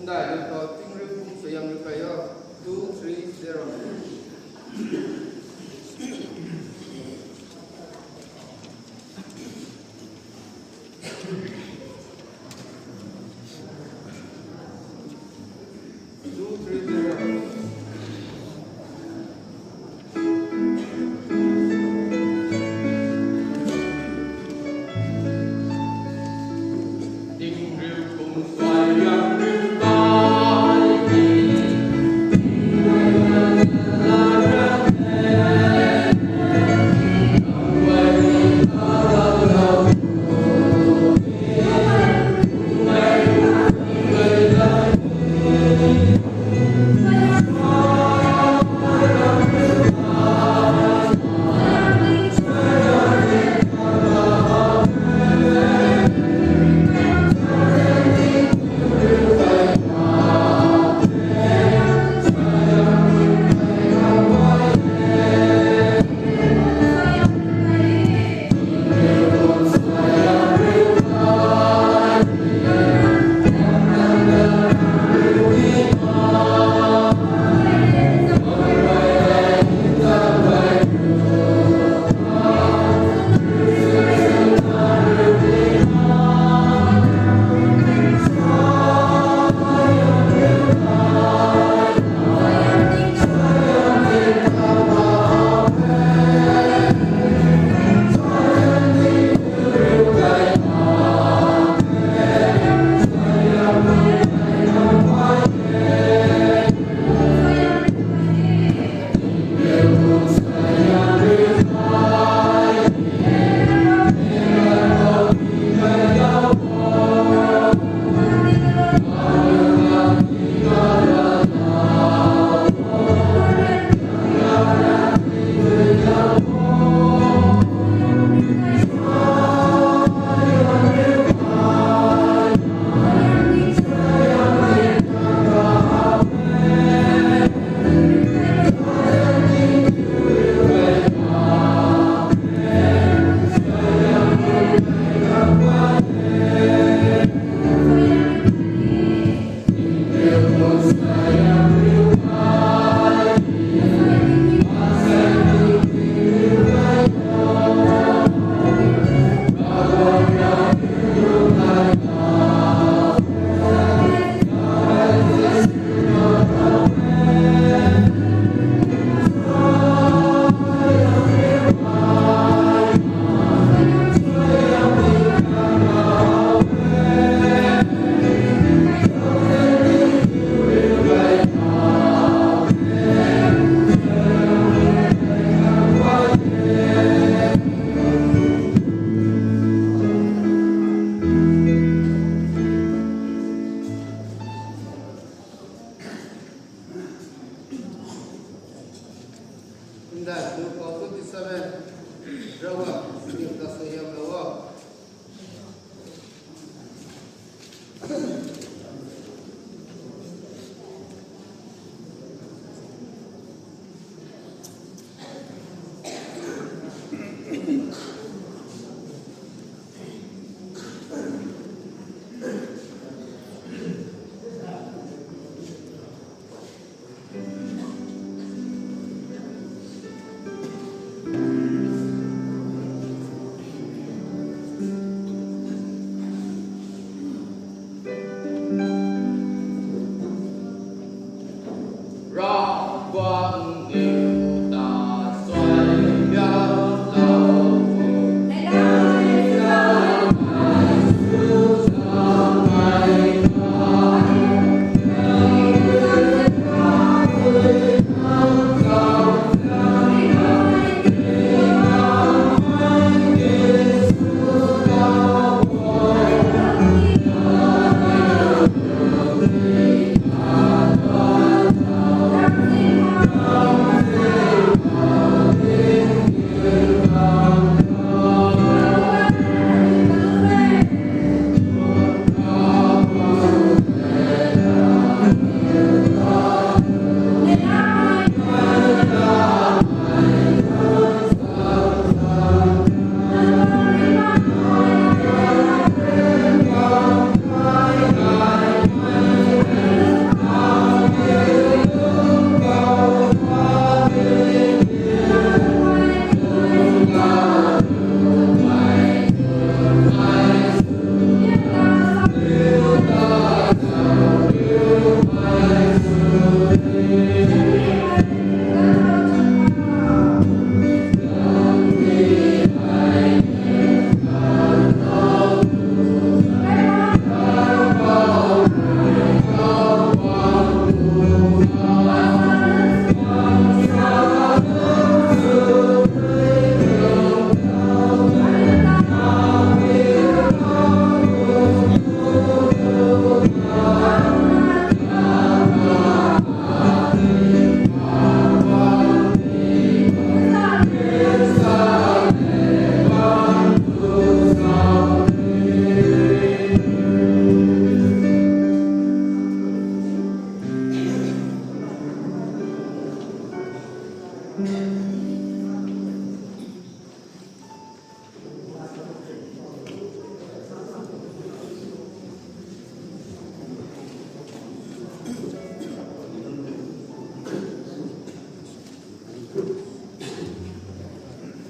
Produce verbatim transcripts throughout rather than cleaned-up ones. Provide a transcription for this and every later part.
Ndai lu tho, tingriu pum suaihiam riu kai o. Two, three, zero. Two, three, zero. Ndai lu tho, twenty-seven. Ravguangc, niw ta suaihiam lou o.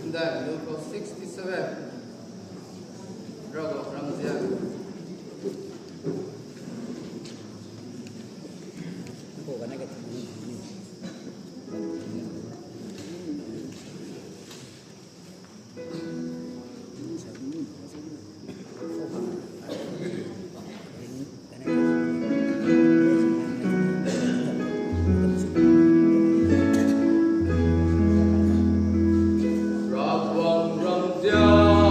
Then Luke sixty-seven. Ravguangc ramzian. Ravguangc ramzian.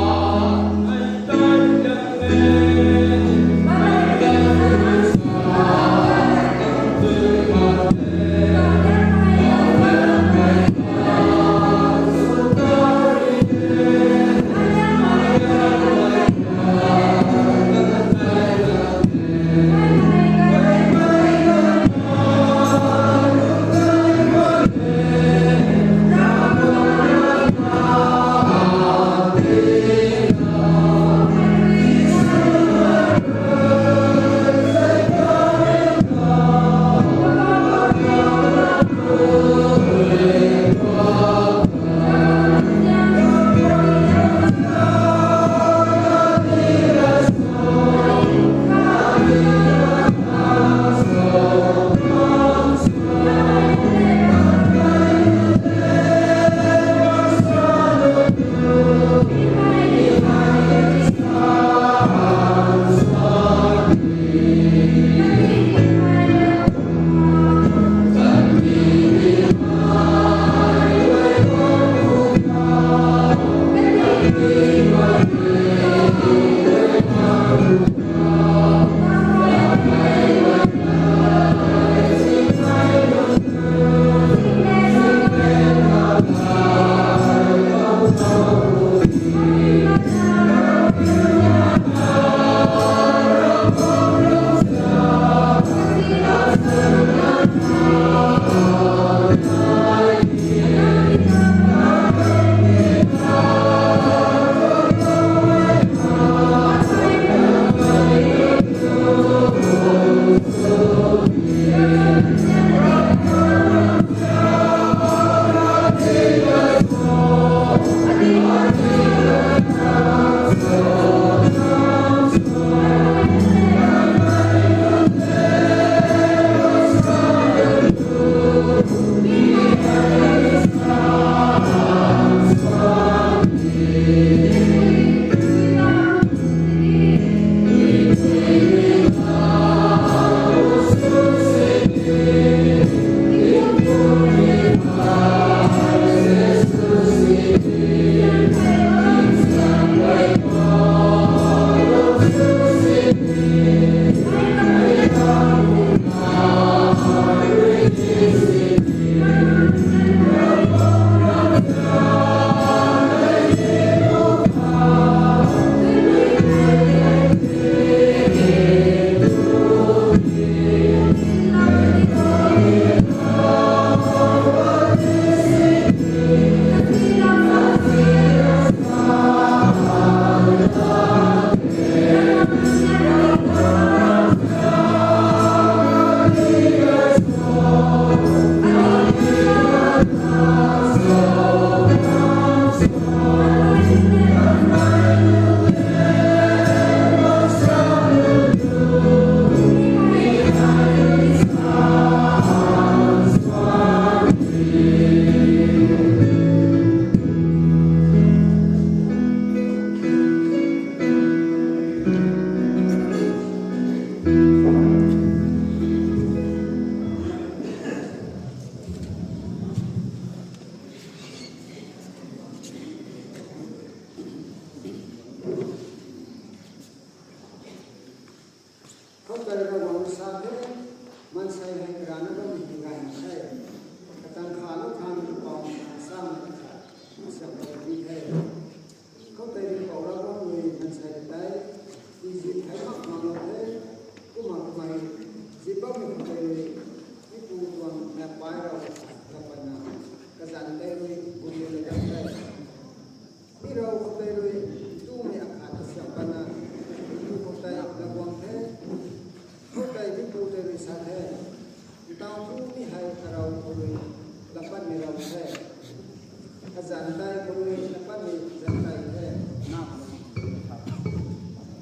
Zantai kumni napat ni zantai the na.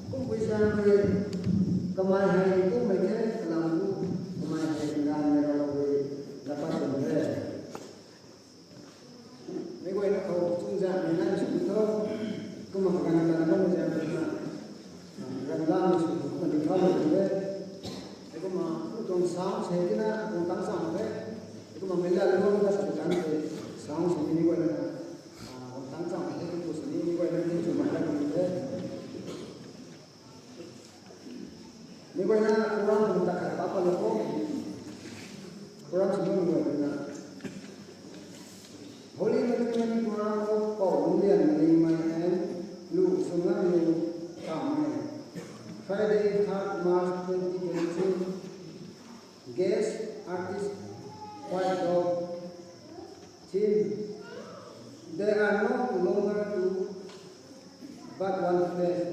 Kumpui zantai kamei hei kummei the kalam ku kamei hei nganmei rau rui napat kum the. Mei guayna khou chung zanmei na sw tho. Kumna kaganv ta na bam zanmei na ram lam sw tho kumna di thau kum the. Kumna pu tuang sound se tina tuang tang cham the. Kumna mei la lou na sw tang the sound se ni guayna tuang tang cham the pu sini ni guayna ni chu mai la kum the. Mei guayna Quran kum ta khat pa pa lo ko. Quran sw bam guayna. Holy Matrimony Quran of Paul William Limai and Lu Sungam Lu Tamai. Friday, third March twenty twenty-two. Guest artist, White Dog. Theme, they are no longer two, but one flesh.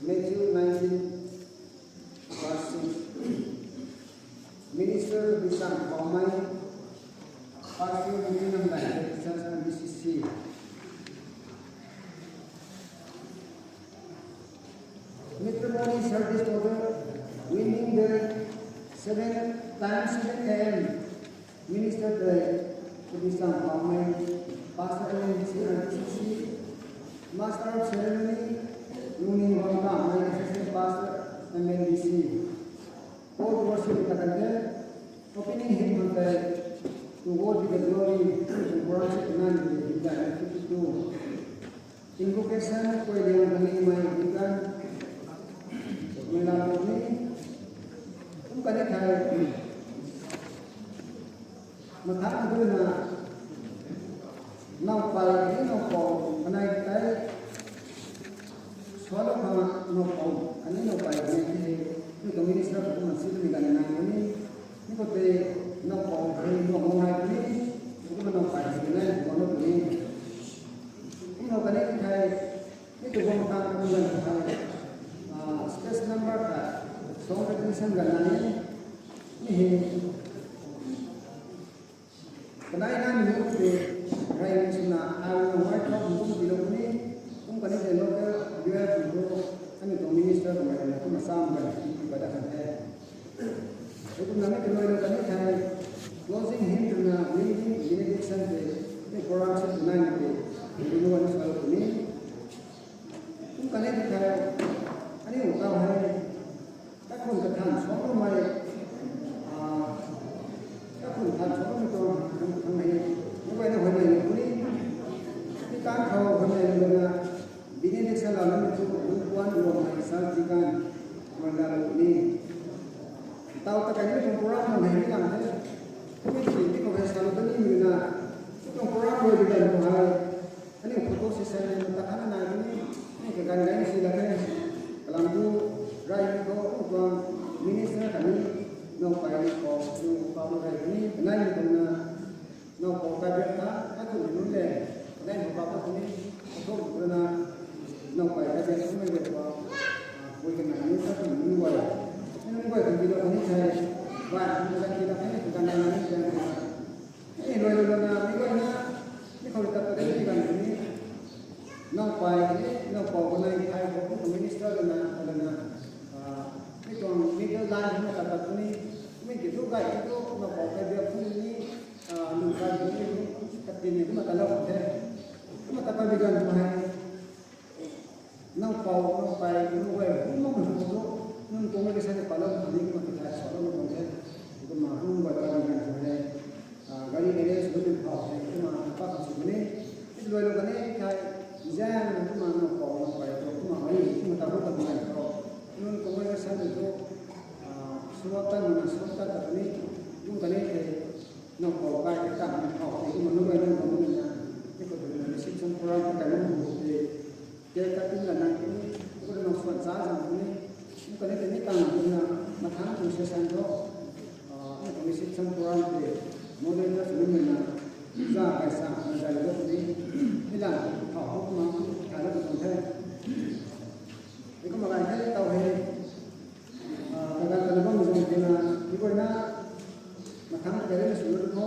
Matthew nineteen, verse six. Minister Bisang Paumai, Pastor Union of Baptist Church, M B C C. Matrimony service order, winning bell, seven times seven A M. Minister the Bisang Paumai, Pastor M N D C, R T C C, Master of Ceremony, Lungning Wangtamai, Assistant Pastor, M N D C. Call to worship ta kan the, opening hymn khang tei, To God be the glory, to worship none be the hymn tei fifty-two. Invocation, Kuai Liang Kani Mai Deacon, Mei Lam Kani, kum kani thei, mathang tu na, nau pai kani nau pau kanei tei, suan lou khang nau pau kani nau pai kanei tei, mi tuang minister khou kum si tu mi kani nai kani, mi khou tei nau pau hei nau mau nai kani, kum nau pai kani nai, kum nau kani. Kum nau kani thei, mi tu bam tang kum gan thei, ah, stage number khat, song recognition gan na ni, mi hei, kanei na ni te, rai ni suna, ai nau wai thau kum kum ti lou ni, kum kani te local U F kum tu, ani tuang minister kum rai na kum sam gan ti ti ba da kan the. Kumna mi kaloi lou kani thei, closing hymn twna leading benediction tei, mi program sw twna ni tei, mi lou ni sa lou ni. Kum kani thei, ani u tau hei, kakhun kathan suang loumei, ah, kakhun than suang loumei tuang, thang, thang hei, mi guayna huayney lou ni, mi tan khou huayney lou na, benediction lou na mi tu, lu kuan lou mei sa ti kan, huayney lou ni. Tau ta kani mi tuang program na hei ni lang the. Mi ti mi khou hei sa lou ta ni mi na, mi tuang program rui di kan khou hei. Ani photo session ni ta khan nai ni, ni kaganv gay ni si la the. Kalam tu, rai ni khou, tuang minister kani, nau pai ni khou, nau pau rai ni, kanei ni khou na, nau pau kai biak ta, a tu ni nun le, kanei nau pau ta ni, a tu ni na, nau pai kai biak ta ni le pau, ah, pui kanei ni ta tu ni guay. Ni guay kan di lou ni thei, ba, ni kan di lou ni, kan na ni kan na. Ni loi lou na, ni loi na, ni khou ta ta ni kan ni. Nau pai ni, nau pau kanei thei khou kum minister lou na, lou na. Ah, ni tuang middle line ni ta ta ni, mi ki tu gay ki tu, nau pau kai biak ni, ah, lu kai ni, kati ni, kumna ta lou the. Kumna ta ta di kan ni. Nau pau, nau pai, nau guay, nau mei hum tu, nunc tuang mei kasa ni palou, ni kumna ti thai sa lou tuang the. Kumna nunc guay pai ni kan the. Ah, gari ni le, sw ni pau the, kumna pa kan sw ni. Ti loi lou kani thei, zan, kumna nau pau, nau pai, kumna gari, kumna ta ru kan kan khou. Nunc tuang mei kasa ni tu, ah, suak tan, na suak tan ta ni, kum kani thei, nau pau kai ta kan khou, kumna nunc guay nunc guay nunc na, ni khou tu na, reception program ta kan nunc guay te, Cake cutting la nai puni, kumna nau suan cha zang puni, kum kani tei ni tang puni na, mathang tu session tho, ah, ni tuang reception program tei, moderator sw ni na, za kai sa, na zai lou puni, ni la, thau ho kumna, thai lou puni the. Ni kumna kai the, tau he, ah, kaganv ta na bam zang puni na, ni guayna, mathang kai lou sw lou tho.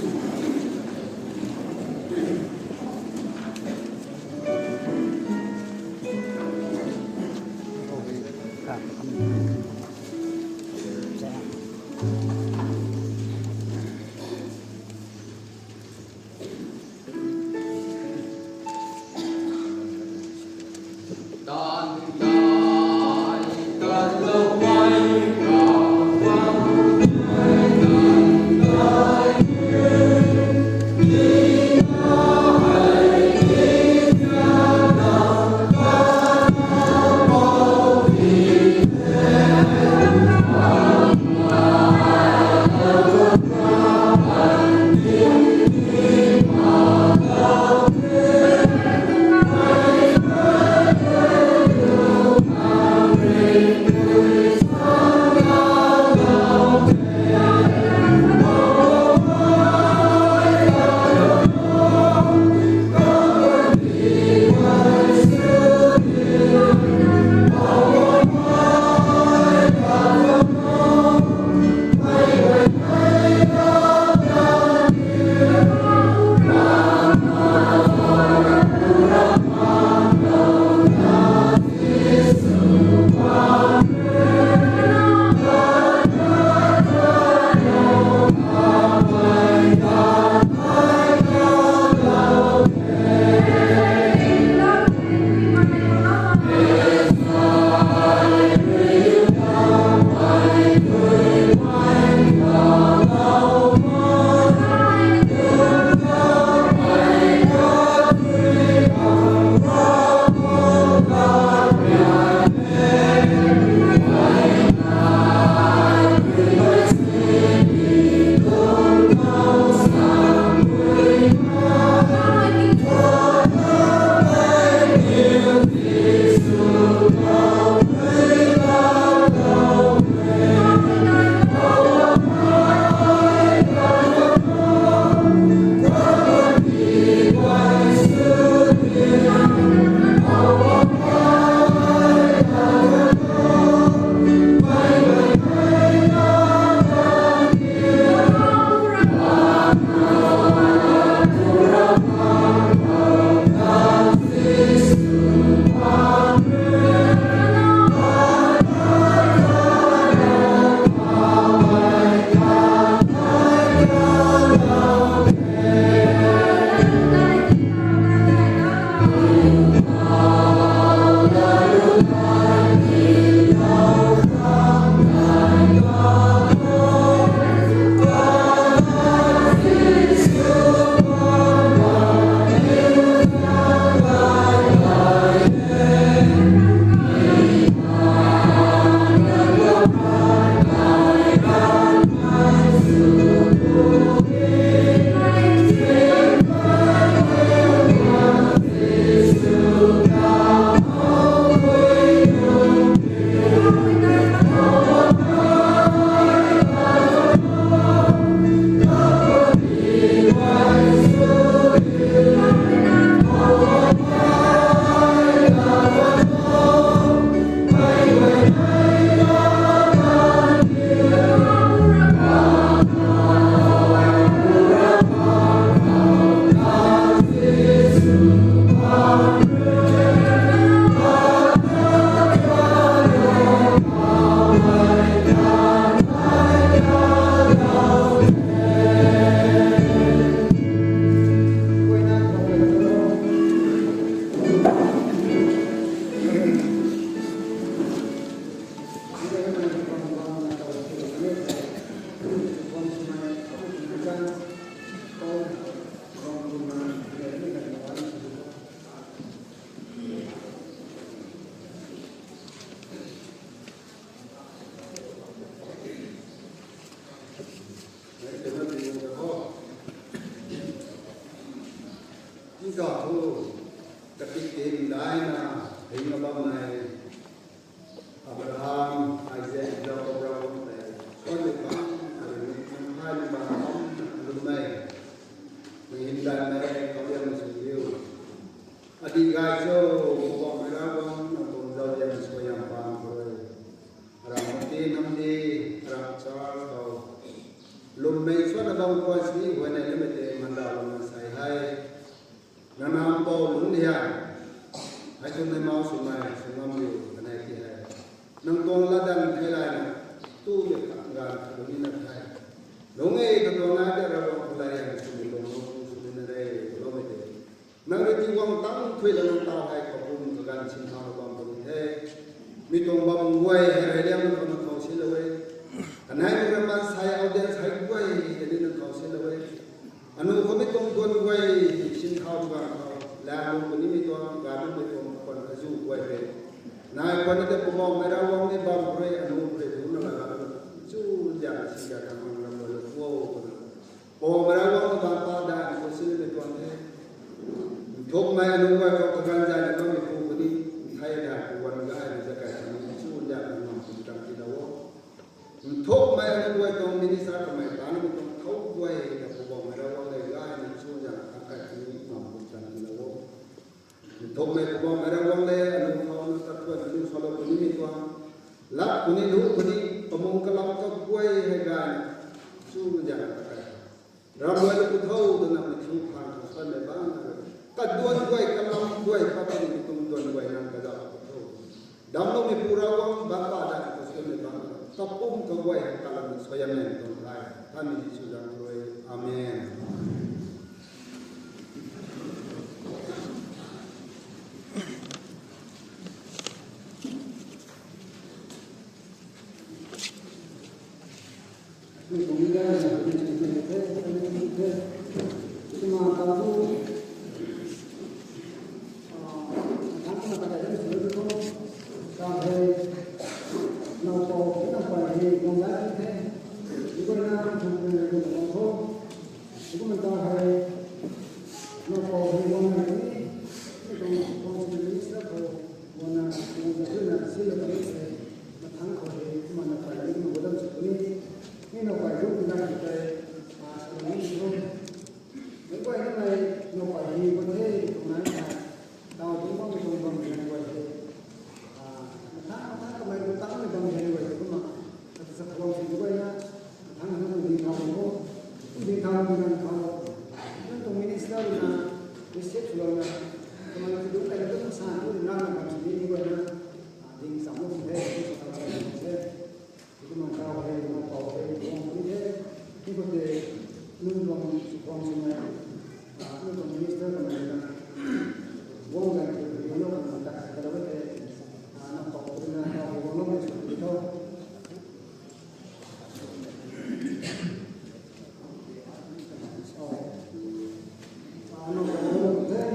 Tingkauh thu, katik tim daina, hingna bammei, Abraham, Isaac, Jacob, Abraham tei, suan le bam, arui ni, nang hai le bam, bam, lwmmei, mei hymdaihmei, kau liangmei sw diu. Adi gay cho, Nam pou lungc liang, hei tuang nei mau swmei sw ngam liu kanei ti hei, nang tuang latdanv thei layna, tu mei kang ganv kha lungc ni na the. Lungc e katuang nai de Ravguangc khou layna swmei tuang lungc swmei na re, loumei tei. Nang rui ti guang tang thuy la nang taw hei kapum kaganv sinthau bam puni the. Mi tuang bam guay hei rey liang nang khou nang khou silou e. Kanei nang rui maansei audience hei guay hei ni nang khou silou e. Anu khou mi tuang duan guay, sinthau kaganv khou, lang lung puni mi tuang, ganv lung mi tuang, khwan azu guay hei. Nai khwan ni tei Poubauhmei Ravguangc ni bam khou rui, anu khou rui, duna la la, chu liang si ka khang mang ram guay lo, wow, khou na. Poubauhmei Ravguangc ni bam pa da, khou silou mei tuang the. Nthukmei anu guay khou kaganv zay na bammei pu khou ni, nthei da, khou wan gay na za kai khang, chu liang na ngam pu tang ti la o. Nthukmei anu guay tuang minister kamei ta na mi tuang thou guay ta Poubauhmei Ravguangc le gayna chuzaeng tang kai puni ngam kum tan ti la o. Nthukmei Poubauhmei Ravguangc le anu khou na tat thuan anu salou puni mi tuang, lak puni lu puni, pamung kalam ta guay hei gayna chuzaeng tang kai. Ram guay lu pu tho twna mi chu khang khang suanmei bangc na, kaduan guay kalam guay pa puni mi tuang duan guay nang kazauh pu tho. Damcloumei pu Ravguangc bangc pa da khou suanmei bangc, kapum kaguay hei kalam suaihiam nang tuang tei, tanmei Jisu zaeng rui. Amen. Mathangc khou hei kumna na pary ni kumna guay dam sw puni. Mi na pary ru kumna tei, a, salou ni tho. Meic guay na mei na pary ni guay the twna na, taw tuang bam tuang bam ni guay the. A, mathangc, mathangc kamei ru tangmei bam ni guay the kumna. Kata sa khwan si guay na, mathangc na tuang ding thau bam khou, ding thau bam ni thau. Nang tuang minister na, receive swlou na, kamei tu dungc kai na tu sa tu na na bam si ni guay na. A, ding sa mo the, ding sa mo the. Kumna taw hei, kumna pou hei, kumna puni the. Ni khou tei, nang tuang sw khwan swmei, a, nang tuang minister kamei na, guang ganv khou, kumna kumna ta sa kalou the. A, na pou hei na, taw hei, kumna mei sw puni tho. A, na pou hei,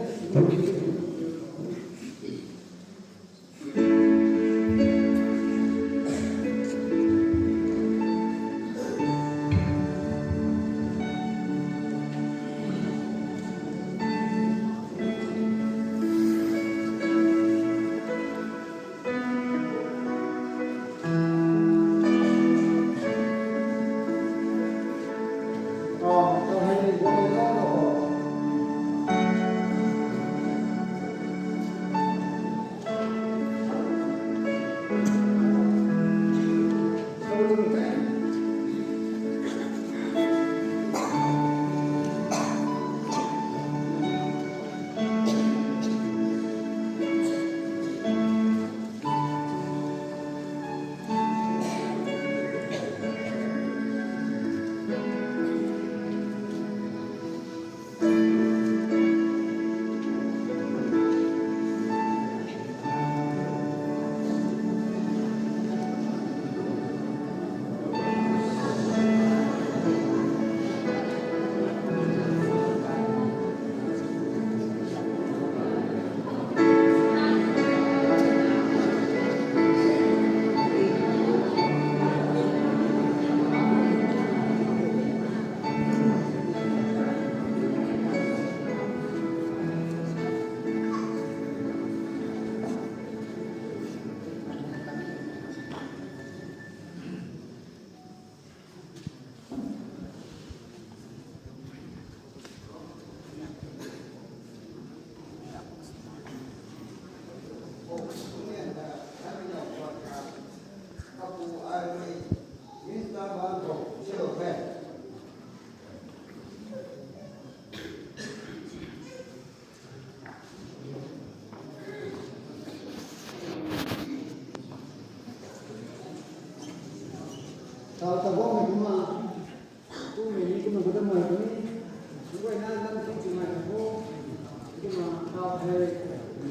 Hei,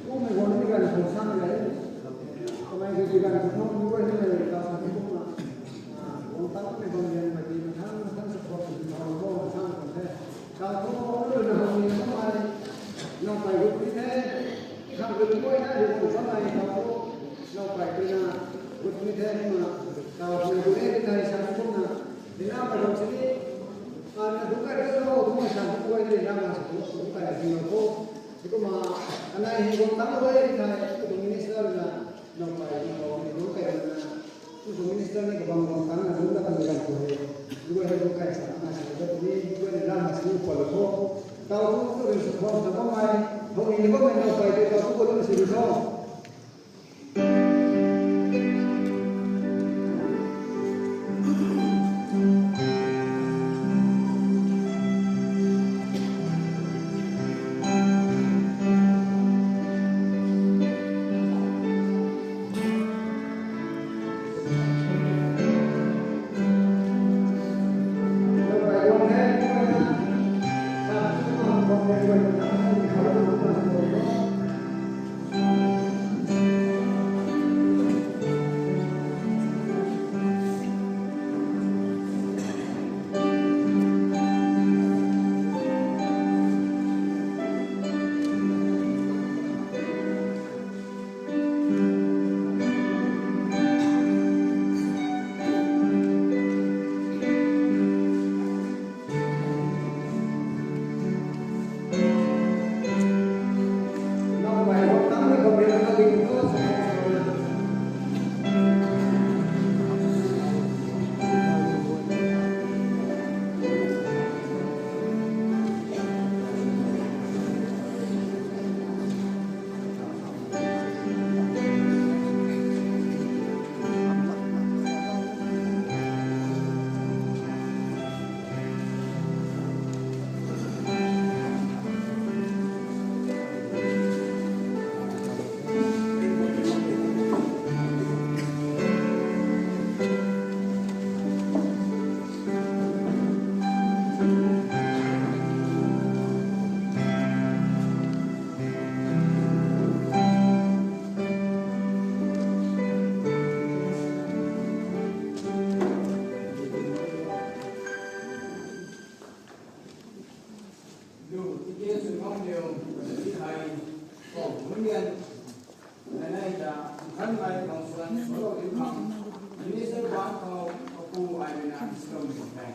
kummei guang ni ganv khou sang le. Kamei hei ganv khou ni guay ni le, ka sa ni kumna. Ah, guang tang ni bam lian ma di, mathang, mathang sa khou ni bam khou, mathang khou the. Ka khou ni na hou ni na mai. Na pai gut ni the. Khang gut ni guay na di khou sa mai ka khou. Na pai gut na, gut ni the ma. Ka khou ni gut ni the sa ni kumna. Ni na pai gut ni. Ah, na gut kai gut na, kumna sa ni guay ni na ma sa khou, gut kai ni na khou. Kumna, kanei hei guang tang guay ni the, kumna minister na, na pai ni khou ni gut kai na. Kumna minister ni kabang guang tang na gut na kan gan khou hei. Gut hei gut kai sa na sa gut ni, gut ni na ma sa ni khou la khou. Tau tu tu rin sa khou sa bam mai, hou ni bam mai na pai te tau tu gut na si ni khou. Lu tiki sw bam liu, tiki hei, kong hunian, nai nai ta, khan nai kong suan, solo liu khang, minister bang khou, apu ai rui na, sw bam liu the.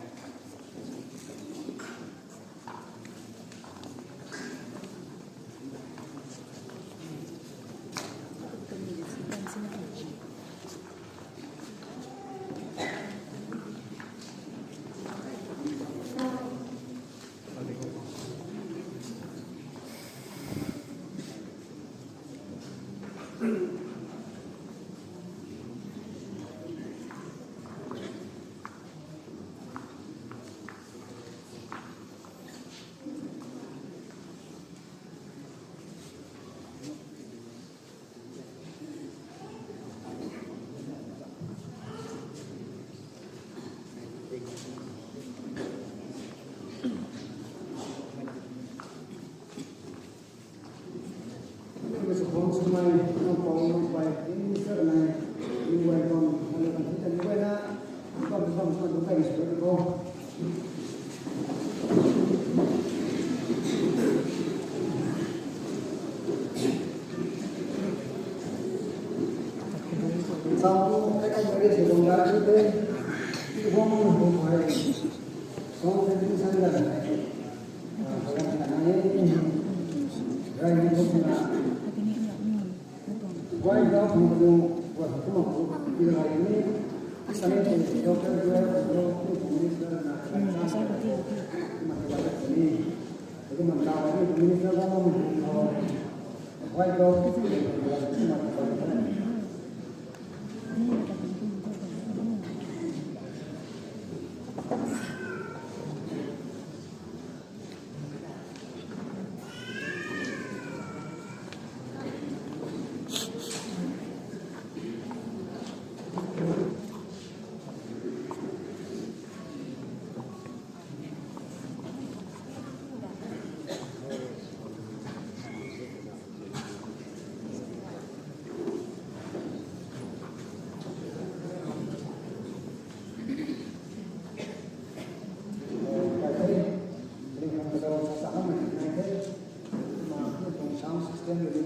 Kumna,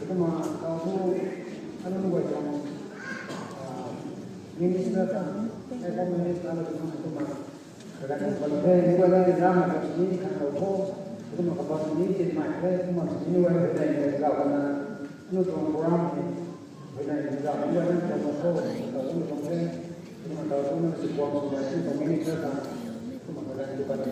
kumna, tau thu, anunc guay tuang, ah, minister ta, eh, minister ta, kumna, kumna, kaganv bam the, ni guay na exam na ka sini khan lou tho, kumna kabam ni tin mai the, kumna sini guay na dai dai zau kana, anu tuang program ni, dai dai zau, ni guay na exam lou tho, tau thu, tau thu, kumna, tau thu, na si kuang, kumna, ni tuang minister ta, kumna, kaganv bam the.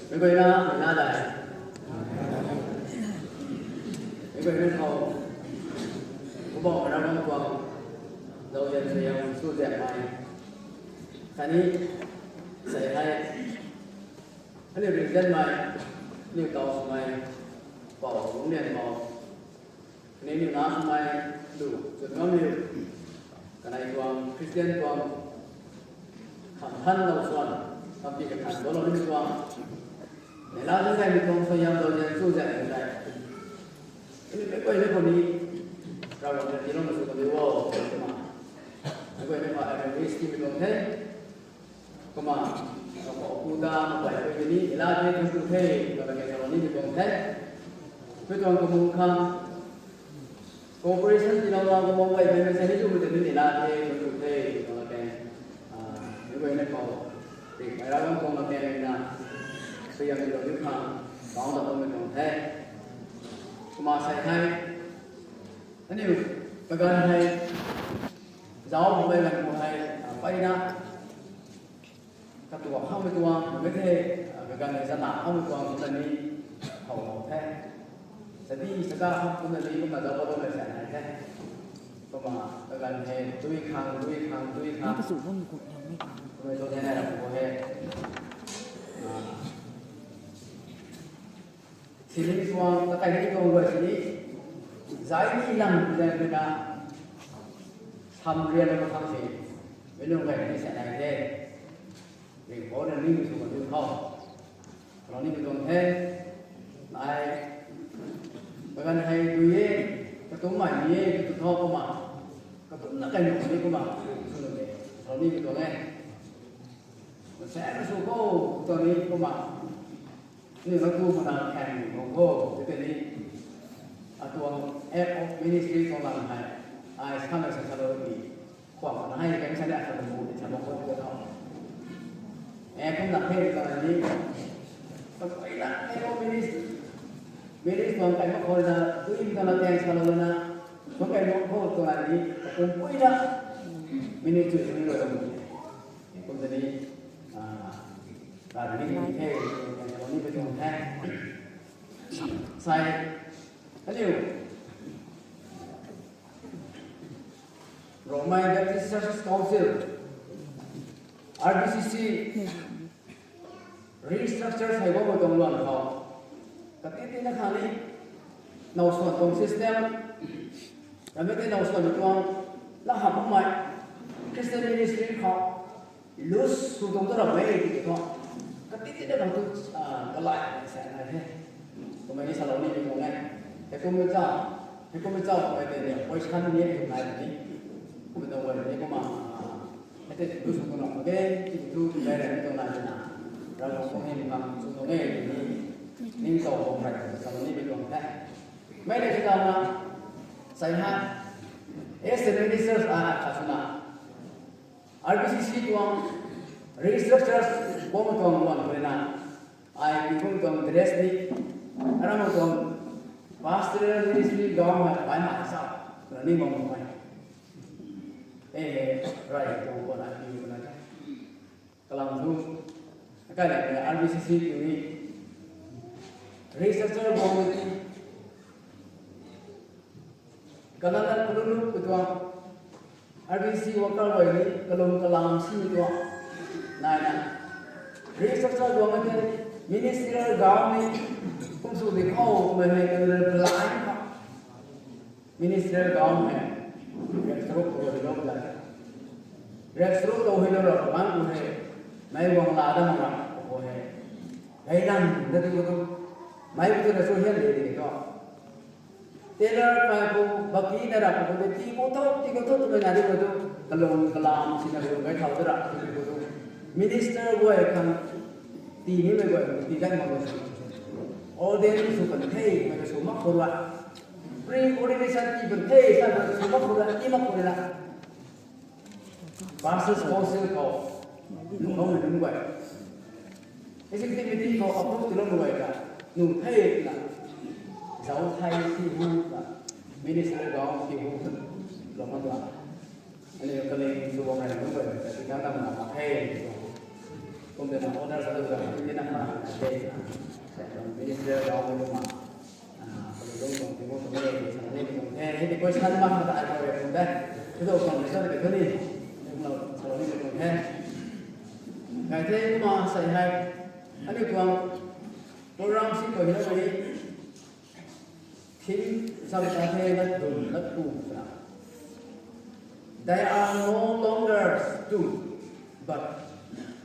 Meic guayna, meic na dai. Meic guayna khou, Poubauhmei Ravguangc tuang zauzian suaihiam chuzaenghmei khatni sei hei aniu rui zanmei, aniu taw swmei, pou lungclian pou, khatni aniu na swmei lu chwn ngam liu, kanei tuang Christian tuang khang thanlou suan, kampi kathan doulou nimei tuang, neihla zaeng gaymei tuang suaihiam zauzian chuzaenghmei tei, aniu meic guayna khou ni Ravguangc ta tiilouna sw kan diu o, kumna, meic guayna khou ai wish tiimei tuang the. Kumna, kapou pu ta, kapei pui tei ni, neihla the, thuanc ku the, twna kage salou nimei tuang the. Mei tuang kamung khang cooperation tiilouna kabam guay mei mei sa ni twmei tei ni neihla the, thuanc ku the, twna kage, ah, meic guayna khou, ri, meic Ravguangc tuang latkaeng ruina, suaihiam tiilou niu khang, bangc ta bammei tuang the. Kumna sei hei, aniu, kaganv hei, zauc bammei ganv khou hei, ah, mpeyna, katuak khangmei tuang, mei the, ah, kaganv hei zana khangmei tuang kumna ni, khou lou the. Sadi, sada khang kumna ni, kumna zauc bammei sa nai the. Kumna, kaganv hei, dui khang, dui khang, dui khang. Kumna tuang the nai ram khou hei. Ah. Siling tuang, kakai ni tuang guay sini, zai ni lang zaeng ruina, samrianlou khang si, meic nunc guay ni sa nai the. Ringhpouc na ni sw kan diu tho. Salou nimei tuang the. Ai, kaganv hei dui e, katumc mai ni e, katu tho kumna, katumcna kai nuh ni kumna, sw nuh de. Salou nimei tuang e. Mansei na sw khou, tuang ni kumna, aniu na tu mana khaeng nuh khou, tiki ni, atuang act of ministry tuang lam hei, ai samei sa salou ni, khwan na hei kan sa ni ata bu ni sa mak khou tiki tho. Eh, kumna khe tuang ni, kapuina act of ministry, ministry tuang kai mak khou na, dui tuang na khaeng salouna, mak kai mak khou tuang ni, kapuina ministry sini rui tuang ni. Kum tei ni, ah, ta ni ni the, ni pui tuang the. Sai, aniu, Rongmei Baptist Churches Council, R B C C, restructure hei bammei tuang luan khou, kati tina khang ni, now swan tuang system, ramei tei now swan tuang, la hamh bammei, Christian ministry khou, loose sw tuang tu ramei tiki thu, kati tina khang tu, ah, kalai sa nai the. Kumna ni salou nimei tuang e. Hei kummei cha, hei kummei cha, kumna tei ni, position ni e nai ni. Kumna tuang guay ni kumna, ah, hei tei loose sw tuang ramh mak ge, tiki thu, tiki rai ni tuang nai tina. Ravguangc tuang hym khang sw tuang e, tiki ni, ning tow bam rai, salou nimei tuang the. Mei le si tau na, sai ha, as a ministers, ah, kha swna, R B C C tuang restructure bammei tuang luan khou ruina, ai pi bammei tuang dress ni, aramei tuang pastoral ministry gown hei bai ma sa, na ni bam bam e. Eh, rai tuang khou na pi khou na the. Kalam thu, akai le R B C C tuang ni, restructure bammei ti, kalam na kalum lu katuang, R B C C worker guay ni kalum kalam si tuang, nai na, restructure bammei tei, ministerial gown ni, Kum sw di khou mei hei kan reply kha. Minister gaun hei. Rep sruk tou hei lou lai. Rep sruk tou hei lou rau bang ku hei. Mei guang la dam mak rap ko hei. Hei lang da di ko tu. Mei ko tu na sw hian de di ko. Tailor kai ko baki na rap ko de ti ko tho, ti ko tho tu na di ko tu. Kalung kalam si na kalung kai thau da rap ko tu. Minister guay khang ti ni mei guay ti gan mak ko. Ordain sw kan the, mei sw mak khou rui. Pre-ordination ti kan the, sa kan sw mak khou rui, ti mak khou rui la. Pastors Council khou, nu khou na nunc guay. Executive meeting khou approve ti lou nu guay ka, nu the na. Zau thai ti hu na. Minister gaun ti hu. Lou mak la. Ani kaling sw bam rei nunc guay ka, ti kan na na mak the. Kum de na order sa tu ka, ti na na the. Minister gaun ti ma. Ah, kalung tuang ti mo tuang e, salou ni tuang the. Hei ti question mak ta ai ko e tuang de. Ti do tuang ni sa de tu ni. Tuang lo salou ni tuang the. Ngai the ma sai hei. Ani tuang program si ko ni na ni. Theme sa ta the na dun na tu na. They are no longer two, but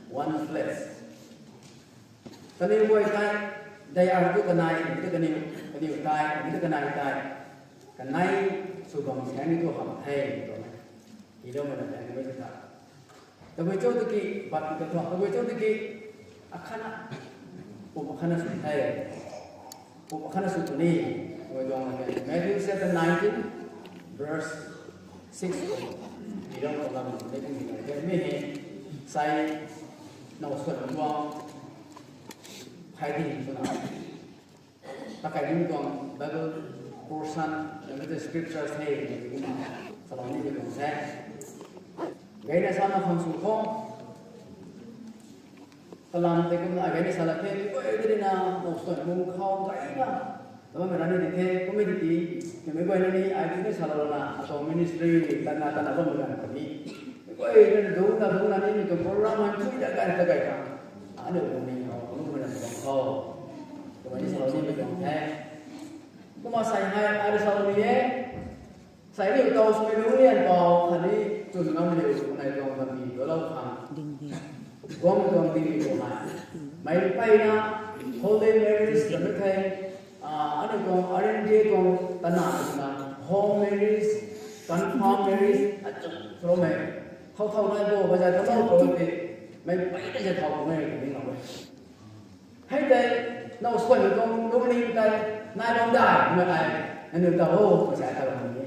one flesh. Kaniw guay tei, they are tu kanei, tu kaniw, kaniw tei, tu kanei tei. Kanei sw bam sang ni tu ham the, tu. Ilou mei na tei, mei ta. Tabui cho tu ki, but tu thu, tabui cho tu ki, akhana, pum akhana sw the. Pum akhana sw tu ni, tabui tuang na tei. Matthew chapter nineteen, verse six. Ilou mei na tei, mei hei, sai, now sw tuang. Hei di tu na. Takai ni tuang Bible portion, the scriptures hei, kumna salou ni tuang the. Gayna sa na khang sw khou. Kalam tei kumna gayna sa la the, mei guay di na, now sw tuang khou gayna. Tama mei rani di the, kum e di ti, mei guay na ni, ai business salou na, atau ministry, tana, tana bam na ni. Mei guay na dung na, dung na ni, mei tuang program han, tui da gay, da gay ka. Anu ni, hou, nu mei na tuang khou. Kumna ni salou ni mei tuang the. Kumna sai hei, ai salou ni e. Sai ni tau sw mei lungrian pou khatni chwn ngam liu nai tuang bam ni lou lou khang. Guang tuang ding ni tuang hei. Mei peyna holy marriage ta mei the. Ah, anu tuang R N G tuang tana na home marriage, confirm marriage, achu sw mei. Thau thau nai bo, bazar thau thau bo te. Mei peyna zat thau bo mei ni ngam e. Hei tei, now sw ni tuang lungning tei, nai bam dai, mei ai, nai nu ta ho, mei sai ta bam ni.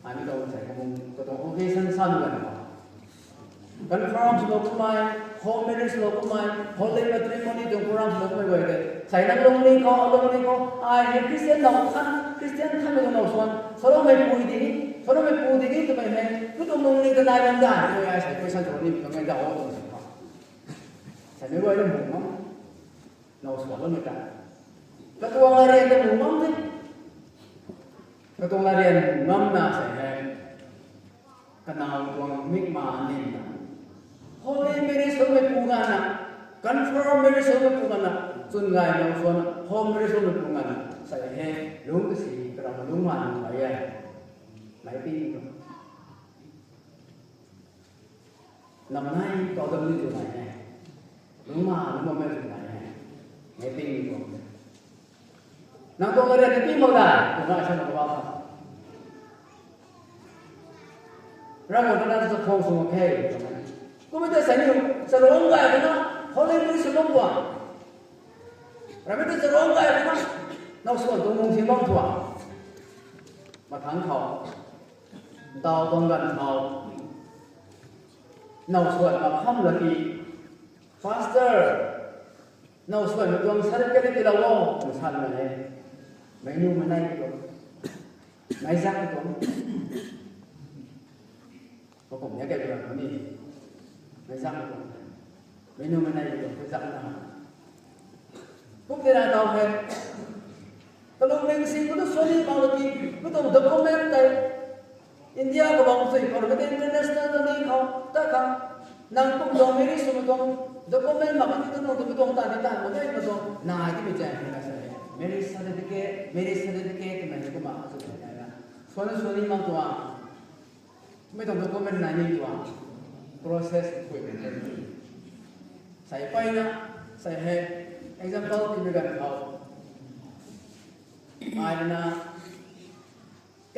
Ani tuang sai ka mung, ka tuang occasion sa nu gan ma. Confirm sw lou kumei, home marriage sw lou kumei, holy matrimony tuang program sw lou kumei guay tei. Sai nang lungning khou, lungning khou, ai ni Christian now khan, Christian khan ni now sw, salou mei pui di ni, salou mei pui di ni twmei hei, tu tuang lungning ta nai bam dai, mei ai sai question tuang ni, tuang ngai da ho, tuang sai pa. Sai mei guay na mung ngam. Now sw lou mei ta. Katuang la rian ta mung ngam ni. Katuang la rian mung ngam na sai hei. Kanow tuang mik ma nin na. Holy marriage sw mei pu nga na. Confirm marriage sw mei pu nga na. Chwn gay now sw na. Home marriage sw mei pu nga na. Sai hei. Lung kasi, karau lung ma nang bai e. Mei pi ni tu. Nam nai, kau dam ni tu nai e. Nung ma, nung ma mei tu nai e. Mei ping ni tuang. Nang tuang karian ni ping mak da, tuang na sa na kaba. Ram nang ta na sa khou sw mak khe. Kumna ta sa ni, sa rong gay ka na, holy priest sw bam tuang. Ram ta sa rong gay ka na, now sw tuang mung si bam tuang. Mathang khou. Daw tuang ganv khou. Now sw mak kham laki. Pastor. Now sw mak tuang certificate tilou o. Twna sa na e. Mei nu mei nai tuang. Mei zak tuang. Kakum ni kei tuang ni. Mei zak tuang. Mei nu mei nai tuang. Mei zak na. Kum tei na tau hei. Kalung ling si, katu sw ni pang laki, katu document tei. India kabang sui khou, katu international na ni khou, ta khang, nang kum tuang marriage sw tuang, Document mak ni tu tu tu tuang ta ni ta mo dei ma tuang na ki mi jai na sa. Marriage certificate, marriage certificate na ni kumna azu na. Swan swan ni ma tuang. Mi tuang document na ni tuang. Process khui na ni. Sai pai na, sai hei example ti mi gan khou. Ai na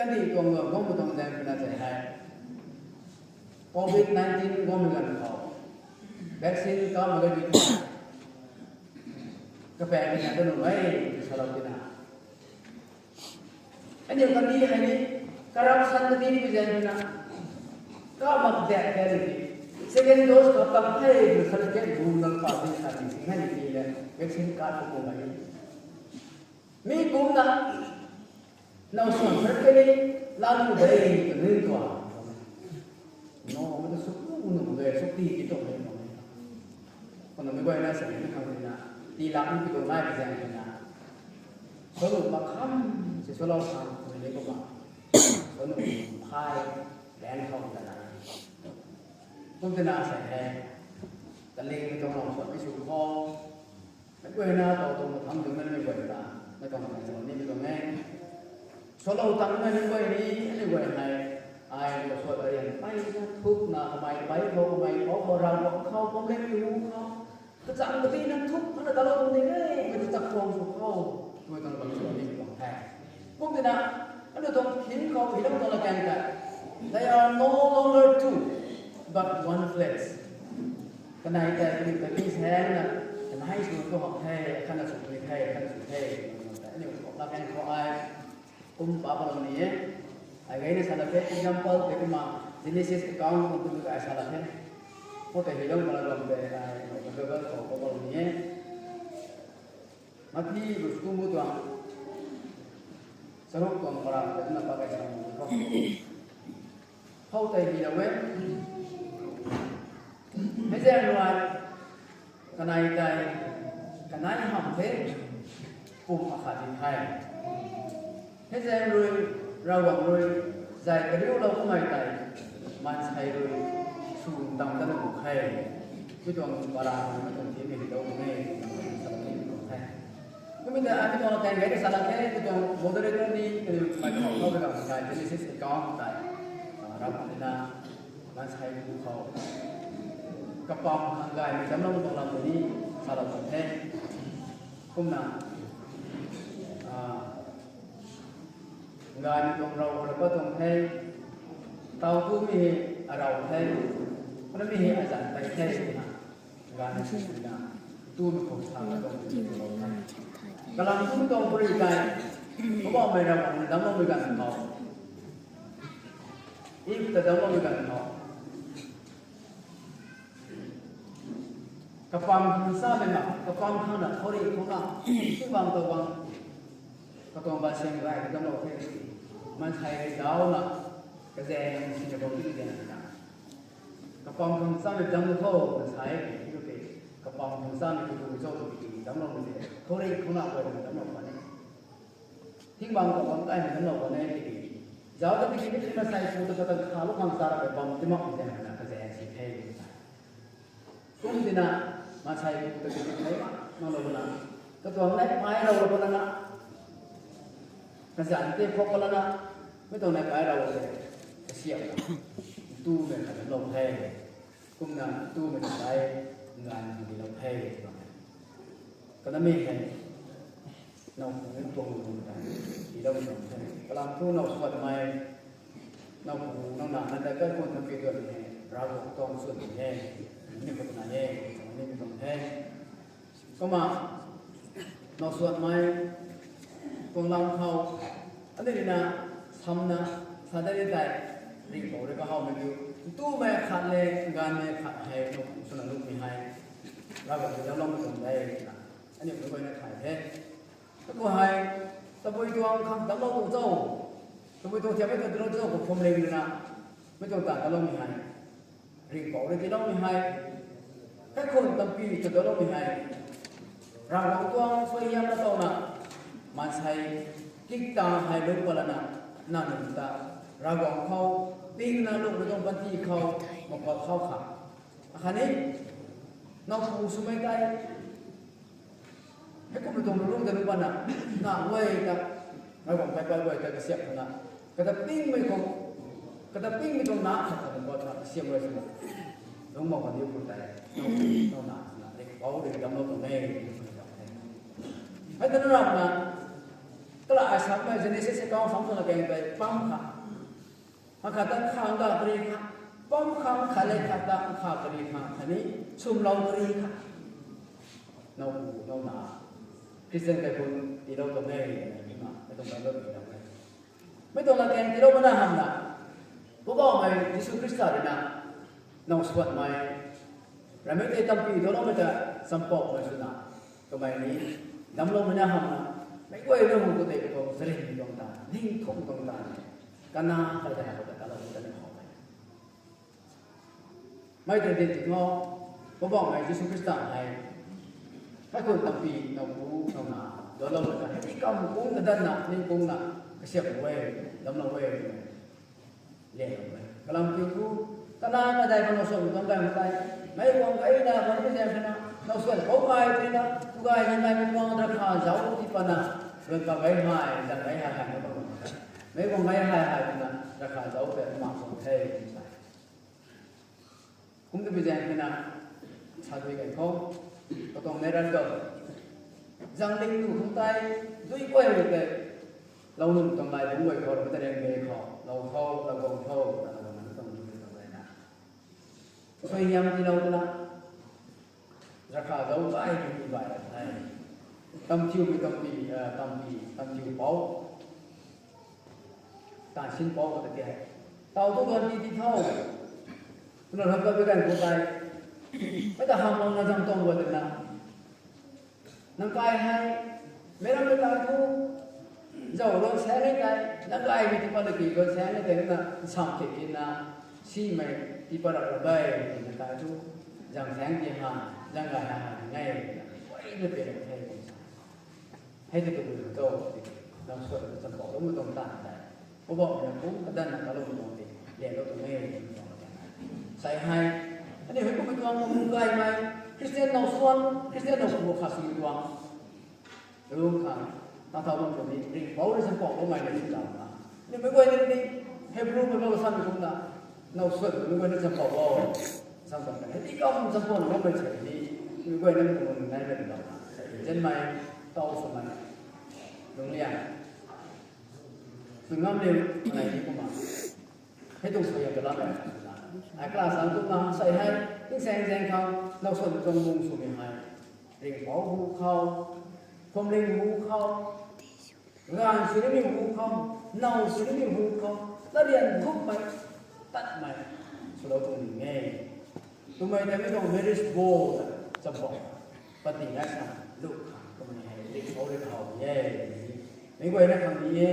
Kandih tuang lou guang tuang zaeng puna tei hei, covid nineteen guang ganv khou vaccine kap mak ge di tu, kapaeng ni tu nuh e, salou tina. Aniu kandih hei ni corruption kandih ni zaeng puna kap mak de kandih ni. Second dose kap tak the, tu sa ke bu nang pa di sa di si hei ni ti le vaccine kap tu mak e. Mi kumna, now swan sar ke ni, lanu dei ka ni tuang. No, mata suk nu nu dei, suk ti ki tuang ni tuang. Kumna mi guay na sa ni khang ni na, ti lak ni ki tuang nai ka zaeng ni na. Swan nu makham, si swan lou sang, ni kumna. Swan nu phai, len khou ta na. Kum tina sa hei, taling mi tuang lou swan ni suk khou. Mei guayna tau tuang mathang tuang na mei guay ta, mei tuang na tuang ni mei tuang e. Swalou tang na mei guay ni, mei guay hei, ai lo swat arian pai na thuk na, kamei pai khou, kamei khou, khou, rau khou, khou, khou, mei mei hu khou. Kachang kati na thuk, na talou tuang ni e, mei tu chak tuang sw khou, mei tuang bang sw ni mei tuang the. Kum tina, anu tuang thin khou, hi lam tuang la kang ta. They are no longer two, but one flesh. Kanei tei kaniw ta king saeng na, kanei sw tu hak the, khatna sw ni the, khatna sw the, aniu khou lak kang khou ai, kum pa pa lou ni e. Ai gayna sa la the, example tei kumna, Genesis account kum tu ai sa la the. Khou tei hi lam pa la lam tei, ai, Bible khou pa pa lou ni e. Mathi rui sw kum bu tuang, charuk tuang para tei kumna pa kai sa lou ni khou. Khou tei hi lou e. Hei zaeng rui, kanei tei, kanei ham the, pum akhat di the. Hei zaeng rui, Ravguangc rui, zay kariulou kummei tei, maansei rui, sw dam dat nuh khe. Mi tuang para, mi tuang theme hei lou kum e, sa ni tuang the. Kum e tei, ai mi tuang la tang gay tei sa la the, mi tuang moderator ni, kaniw mei khou khou rui gam sa, Genesis account tei, ah, Ravguangc rui na, maansei pu khou kapam khang gaymei damclou tuang lam tei ni salou tuang the. Kumna, ah, gaymei tuang rau khou rui pat tuang the, taw tu mi hei arau the, kumna mi hei azanc tei the, kumna. Ganv sw na, tu mi khou sa na tuang ti tuang the. Kalam tu tuang puri kai, Poubauhmei Ravguangc rui damcloumei ganv khou, Eve ta damcloumei ganv khou, kapam khang samei na, kapam khang na thori khou na, sw bang taw bang, katuang ban siang rai ka damclou the, maansei rui zauc na, kazaeng sina bam ti zaeng na. Kapam khang samei dam khou, maansei, kapam khang samei tu tu zauc tu ti damcloumei the, thori khou na guay na damclou pa ne. Thing bang khou bang kai na damclou pa ne tiki. Zauc ta tiki ni maansei pu ta katan khalou khang sa ra bam ti mak zaeng na kazaeng si the. Kum tina, maansei pu ta tiki thei mak, mak lou na. Katuang nai pai rau lou na. Kazanc tei phok lana, mi tuang nai pai rau lou, kasiam na. Tumei khat lou the. Kumna tumei ta tei, nganv di lou the. Kanamei hei, now pu tuang lou ta, di lou tuang the. Kalam thu now swatmei, now pu, now na, na ta kai khun tham pi tuan hei, Ravguangc tuang swat hei, ni khou na e, ni tuang the. Kumna, now swatmei, tuang lam khou, aniu rui na, samna, sa dat ni tei, ringhpouc rui kahawmei kiu, tumei khat le, ganvmei khat hei, now pu swna lukmei hei, Ravguangc rui damcloumei tuang de, na, aniu rui guayna thay the. Akhou hei, tabui tuang khang damclou tu cho, tabui tuang thiammei tuang tiilou cho, khou phwamling rui na, mi tuang ta damcloumei hei. Ringhpouc rui tiiloumei hei, kaikhunc tampi ta damcloumei hei, Ravguangc tuang suaihiam na tawna, maansei kikta hei lungc pat lana, na nunc ta, Ravguangc khou, pingna lungmei tuang panty khou, mapat khou kha. Akhatni, Nowpu swmei tei, heikumna tuang lungc ta lu pana, na guay ta, nai guang paipai guay ta kasiamh khana, kata pingmei khou, kata pingmei tuang na khat ta bam ta kasiamh guay swna, lungc mak kan diu khou tei, nowpu, nowna swna, ringhpouc ringdamclou tuang e. Hei ta na ramna, kala ai samei Genesis account sam swna kang tei pam kha. Akhat ta khang ga kari kha, pam khang khat le khat ta kha kari kha, khatni swmlou kari kha. Nowpu, nowna, Christian kaikhun tiilou tuang e, na, na tuang Bible tiilou e. Mei tuang latkaeng tiilou mana hamna, Poubauhmei Jisu Khrista rui na, now suanmei, ramei tei tampi doloumei ta champoumei swna, kamei ni, damcloumei na hamna, meic guay na hu khou tei katuang charynmei tuang ta, ningthum tuang ta, kana kadai khou ta kaloumei ta ni how e. Mei tei di ti tho, Poubauhmei Jisu Khrista hei, kaikhun tampi nowpu, nowna, doloumei ta hei, i kam kungc kadanna, ningkungna, kasiamhlou e, damclou e, lianlou e. Kalam kiu thu, kana kadai khou now suan tuang gay mak tei, meic guang gayna, meic guang zaeng khana, now suan khou gay tina, tu gay zaeng gaymei tuang drakha zauc tii pana, luan ka gay hei, zang gay hei hei na bam e. Meic guang gay hei hei tina, drakha zauc tei mak tuang the, sa. Kum tabui zaeng khana, sa dui kan khou, katuang nei ran khou, zang ling nu khang tei, dui guay rui tei, lou nunc tuang lai bungc guay khou, ramei ta rang de khou, lou tho, lou guang tho, ta lou nunc tuang lui tuang lai na, suaihiam tiilou twna, drakha zauc gay tu ti bai ra the. Tamthiumei tampi, ah, tampi, tamthiu pouc, taanv sin pouc kata ti hei, taw tu ganv ti ti tho, twna lou kabui ganv khou tei, mei ta hamlouna zang tuang gua twna, nang kai hei, meic rammei kai thu, zauc luan saeng e tei, nang gaymei ti pat laki luan saeng e tei na, nsam khe tina, simei ti pat rap ra gay, nang kai thu, zang saeng ti ha, zang gay ha ha nang e, na, guayna pe rap the, sa. Hei tei tabui tu, now suan ta champoulou mei tuang taanv tei, Poubauhmei na kungc kadanna kaloumei tuang tei, lianlou tuang e, sa hei, aniu hei kummei tuang, kum gaymei, Christian now suan, Christian now kum kha sw tuang. Lung khang, ta thau bam khou ni, ringhpouc rui champouloumei na si lam na. Ni meic guay ni ni, Hebrew Bible sam kumna, now suan meic guay ni champou o. Sam kan hei ti kam champouna bammei se ni, meic guay ni kum nai mei lam na. Zanmei, taw swmei, lungc liang, tun ngam liu, nai ni kumna. Hei tuang suaihiam kalam e. Ai class ang tu na, sa hei, tingsaeng zaeng khang, now suan tuang bung swmei hei, ringhpouc hu khou, phuamling hu khou, gaanv sw nimei hu khou, now sw nimei hu khou, larian thukmei, tatmei, swlou tuang ning e. Twmei tei mei tuang marriage vow ta, champou, pati nai sa, luk khang, twmei hei, ringhpouc rui khou e. Meic guayna khang ni e.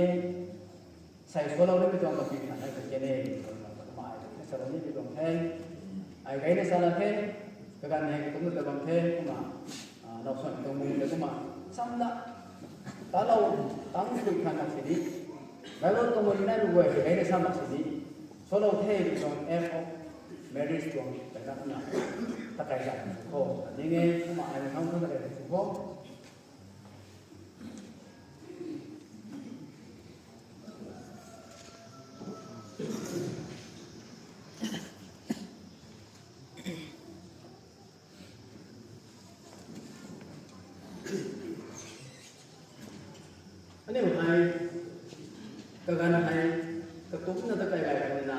Sei swlou nimei tuang kapi khat hei kage ne, kumna ai na salou nimei tuang the. Ai gayna sa la the, kaganv hei kumna ta bam the, kumna, ah, now suan tuang mung tei kumna, samna, talou, tang sui khat mak sini, Bible tuang mari nai lu guay hei gayna sa mak sini, swlou the tuang act of marriage tuang, kaina kumna, takai zat sw khou, ning e, kumna ai na khang kumna takai zat sw khou. Aniu hei, kaganv hei, kakumna ta kai gay khang na,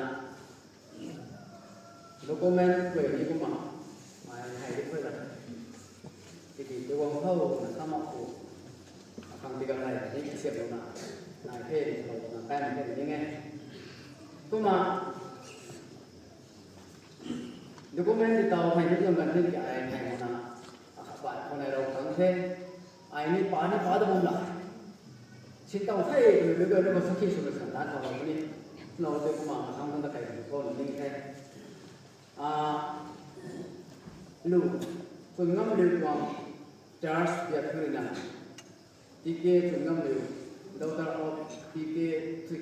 document guay ni kumna, ai hei di khuay la. Tiki tiguang khou na sa mak khou, akhang tigang hei ni kasiamlouna, nai the, khou na kai mak the ning e. Kumna, document ti taw hei ni tuang ganv ni ki ai hei na, akhat bai khou nai rou khang the, ai ni pa ni pa da bam la. Sin taw the twmei meic guay na khou sakhi swna san tan khou ni, now tei kumna akhang khang ta kai khou na ning the. Ah, lu, Chwn Ngam Liu tuang church biak thu rui na, T K Chwn Ngam Liu, daughter of T K Thui,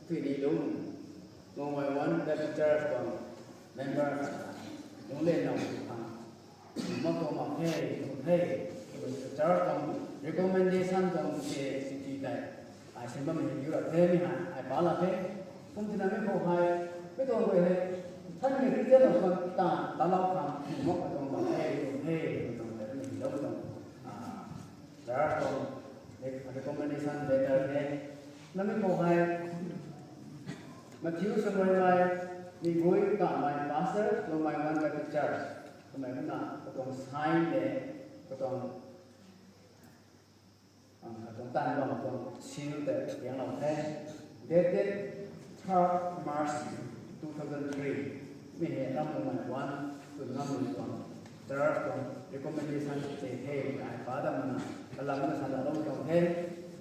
Thuini Lung, Mongmei One Baptist Church tuang member, lungc le now tw khang, mak Hey, hey, church tuang recommendation tuang se siti tei ai sin bammei hei yu ra the, mi hei ai pa la the. Kum tina mi khou hei, mi tuang rui hei, thanmei Christian tuang suan ta, ta lau khang, mok ka tuang bam the, tuang the, tuang the, mi hei lou tuang, ah, church tuang rec-, recommendation letter the. Nami khou hei, Matthew Samoi Mai, Migui Kamai, Pastor, Lomai One Baptist Church. Kamei kumna katuang sign le, katuang, ah, katuang tan bam tuang seal tei tiang lou the. Dated third March two thousand three. Mi hei ram Lomai One, tun ngam lou tuang. Church tuang recommendation tei the, ai pa dam na, kalam na san lou tuang the.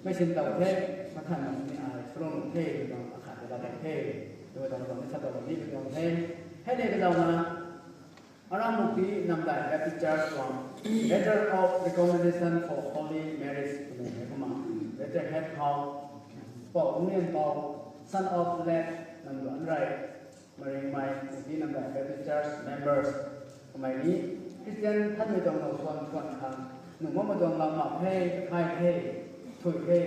Mei sin tau the, mathan na ni ai srong the, tuang akhat de la tau the. Tuang tuang ni sa tau ni tuang the. Hei ne ka dau na, Aram Mukti Namdai Baptist Church tuang letter of recommendation for holy marriage twmei hei kumna, letterhead khou, Pou Nian Pou, son of late Namduan Rai, Maringmei, Mukti Namdai Baptist Church members, kamei ni Christian thanmei tuang lou suan suan khang, nung bammei tuang lam mak the, kathai the, thui the,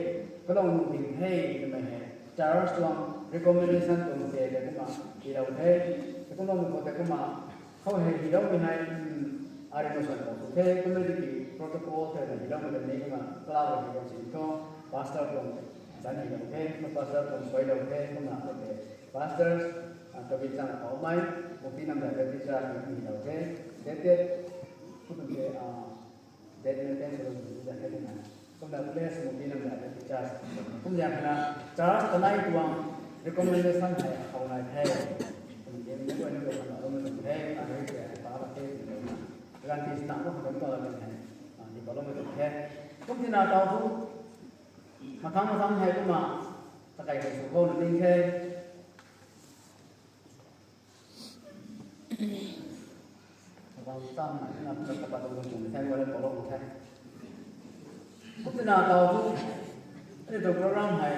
kalou nung ding the twmei hei church tuang recommendation tuang se tei kumna hi lou the. Tei kumna mei khou tei kumna, khou hei hi lou mi hei, mm, ari no suan khou the, kumna di ki protocol tei hi lou mi tei ni kumna, kala hi lou si tho, pastor tuang zan hi lou the, kumna pastor tuang suai lou the, kumna khou tei, pastors, ah, Tabi Chang Khou Mai, Mukti Namdai Baptist Church ni hi lou the, dated, kutum the, ah, date maintain sw lou the, the, the, kumna place Mukti Namdai Baptist Church. Kumna kana church kanei tuang recommendation hei khou nai the. Kum game ni koi ni koi khana lou mi the, a hei the, pa ba the, kum game na. Gan ti sna ko khou pa la the, a, di pa lou mi the. Kum tina tau thu, mathang mathang hei kumna, takai hei sw khou na ding the. Abang sam na, na, na, kapa tu tu tu, thang wala polo tu thang. Kum tina tau tu, ani tu program hei,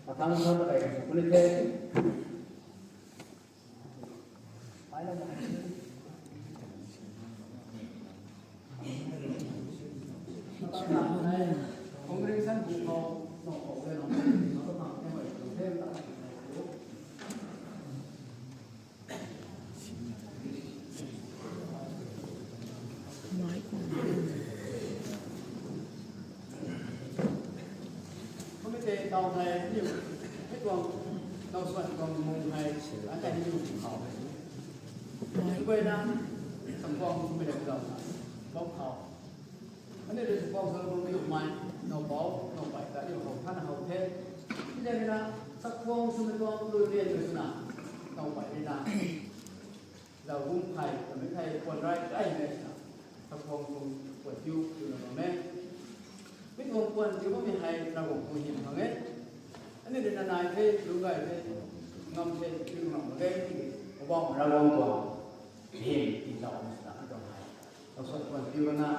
mathang mathang ta kai tu ni the. Mai la mai. Congregation bu khou, nang khou le nang, nang khou tang the mai tu the ta. Kumna tei tau hei niu, hei tuang, tau suan tuang mung hei, an tei niu khou. Kuay na, samkuang kummei le kau, bam khou. Ani rui samkuang sa bam niu mai, nau bau, nau pai ta niu khou than how the. Ni le na, samkuang swmei tuang lui lian swna, nau pai ni na. Zau gum thei, kamei thei, puan rai kai mei na, samkuang tuang puan tiu, tiu na bam e. Mi tuang puan tiu bammei hei, Ravguangc tuang hym khang e. Ani rui na nai the, lu gay the, ngam the, tiu ngam mak e, tiki, Poubauhmei Ravguangc tuang hym, ti zau mei sina, mi tuang hei. Tau suan puan tiu na,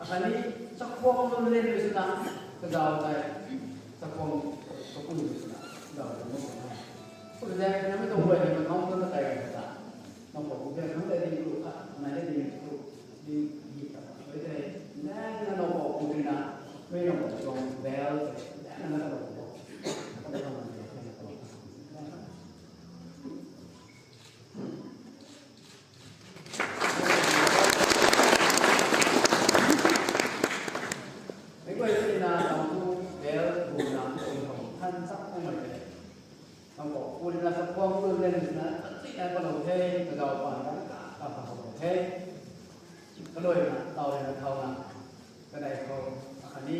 akhatni, samkuang lu lian mei sina, kazau tei, samkuang, samkuang mei sina, zau mei sina. Kumna zang na mei tuang puan ni, mei ngam tuang na kai ta. Nang khou kum the, nang tei ding tu kha, nai tei ding tu, ding, ding ta, sui tei, nang na nang khou kum ding na, mei nang khou tuang bell, nang na nang khou. Mei guay tu ni na, nang tu bell, kum na, kum khou, than sak kum mei tei. Nang khou, kum na samkuang lu lian na, tei na palou the, kazau pan na, ka, ka, ka, palou the. Kalui na, tau le na, thau na. Kanei khou, akhatni,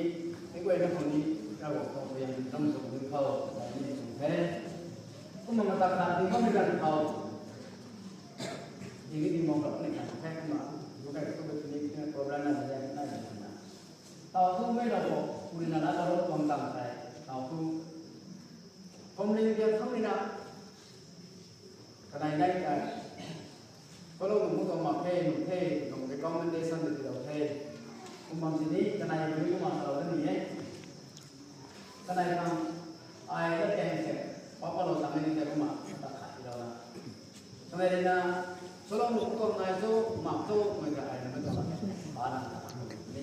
mei guay na khou ni, Ravguangc tuang biang, ram sung ni khou, kanei ni sung the. Kumna mata khat, ni khou ni kan khou. Ni ni ni mong khou ni kan the, kumna, lu kai khou ni, ni program na, na, na, na. Tau thu mei nang khou, kum na na, tau tuang tang tei, tau thu. Khom ling dia kham ni na. Kanei nai kai. Kalou nunc tuang mak the, nunc the, nunc recommendation de ti lou the. Kum bam sini, kanei nunc kum mak lou ni e. Kanei khang, ai la keng se, pa palou tang ni te kum mak, ta khat ti lou la. Kanei na, kalou nunc tuang nai tu, mak tu, mei ka ai na mei tuang la. Ana ta ni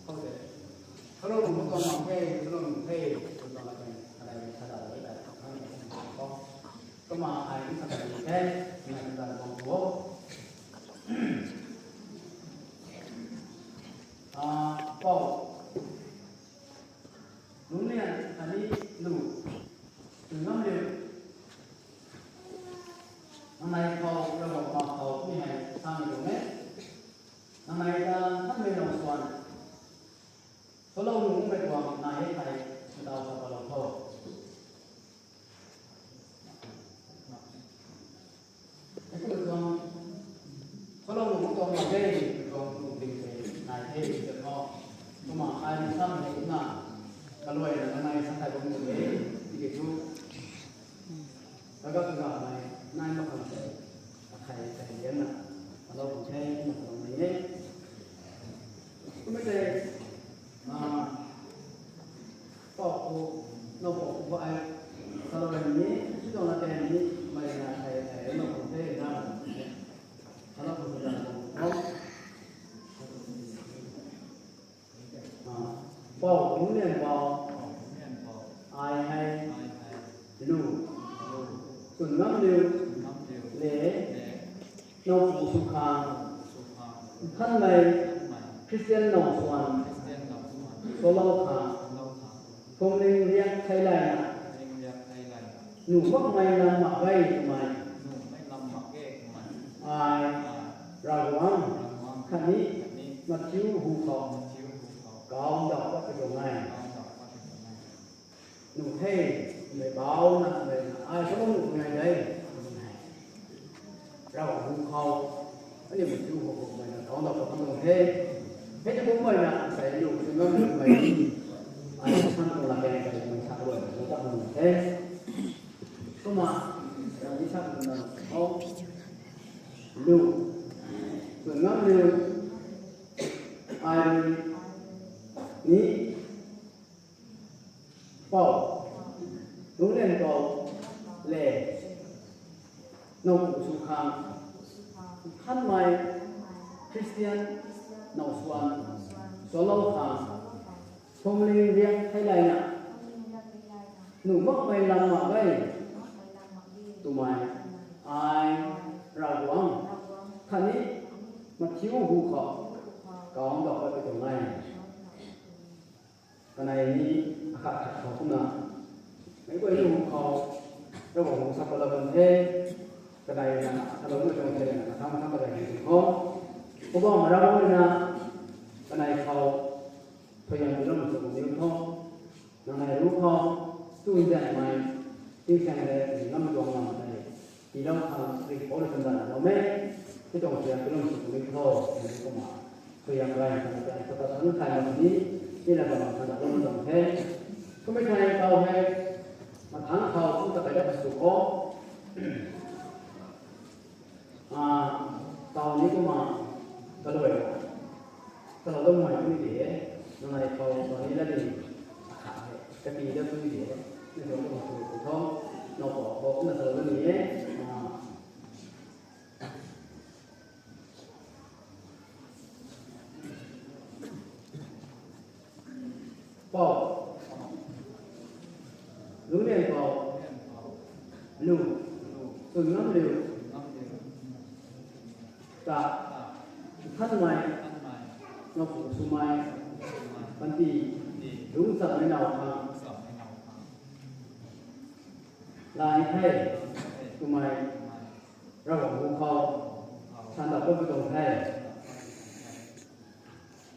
khou te. Hello, mo tuang mak ke, hello, hey, mo tuang mak ke, ana ni sa da le ta, ana ni ko. Kumna ai ni sa da le, ni sa da bang ko. Ah, Paul. Nunc lian khatni lu, sw ngam liu. Nangnai khou Ravguangc ma khou mi hei sa ni tuang e. Nangnai ta khatmei lou swan. Salou nunc mei tuang nai hei thei, ntau sa palou tho. Heikum tuang, salou nunc tuang mak ge, tuang lu ding tei nai the, tei tho. Kumna ai ni sa ni kumna, kaluai na nangnai sa thei bam tuang e, tiki thu. Kaga kaga nai, nai mak khang tei, akhai tei lian na, salou bam the, kumna tuang ni e. Kumna tei, ah, Paul khou, nau Paul khou ba ai, salou ran ni, si tuang na tei ni, mei na thei, thei, nau khou tei na, salou khou tei na, ah, Paul khou ni Paul, ai hei, lu, swn ngam liu, le, nau pu sw khang, khatmei, Christian nau swan, salou khang, phuamling riak thei layna, nuh makmei lam mak ge twmei, ai, Ravguangc, khatni, mathiu hu khou, kau ndauh pat pi tuang e. Nuh the, mei bau na, mei na, ai sa bam nuh nai de, Ravguangc hu khou, aniu mathiu hu khou mei na kau ndauh pat pi tuang the. Hei tei kummei na, sai lu, sw ngam liu mei, ai sa tuang la keng kai mei sa rui, lu ta nuh the. Kumna, ram ni sa tuang na, o, lu, sw ngam liu, ai, ni, Paul, nunc lian khou, le, nau pu sw khang, khatmei, Christian, nau swan, salou khang, phuamling riak thei layna, nuh makmei lam mak ge, twmei, ai, Ravguangc, khatni, mathiu hu khou, kau ndauh pat pi tuang e. Kanei ni, akhat khat khou kumna, meic guay ni hu khou, Ravguangc hu sa pat la bam the, kanei na, kaloumei tuang the na, katham katham kanei ni khou, Poubauhmei Ravguangc na, kanei khou, thuiyan lum sw ni tho, nangnai ru khou, tu nzianmei, tingsaeng le, ngam tuang ngam tei, tiilou khang ringh khou rui sandana bam e, mi tuang thuiyan lum sw ni tho, ni kumna, thuiyan gay khang tei, kata thangc thay mak ni, mi la bam khang ta lum tuang the. Kummei thei tau hei, mathangc khou, kum ta kai dat sw khou, Ah, tau ni kumna, kaluai, salou lou mai ni de, nangnai khou tau ni la ni, akhat, kati dat ni de, ni tuang kumna sw khou, nau khou, khou kumna salou ni e, ah. Paul. Nunc lian khou. Lu. Swn ngam liu. Ta. Nthanmei. Nau pu swmei. Panty. Lungchamhmei nau khang. Laa ni the. Twmei. Ravguangc hu khou. Sandauh pat pi tuang the.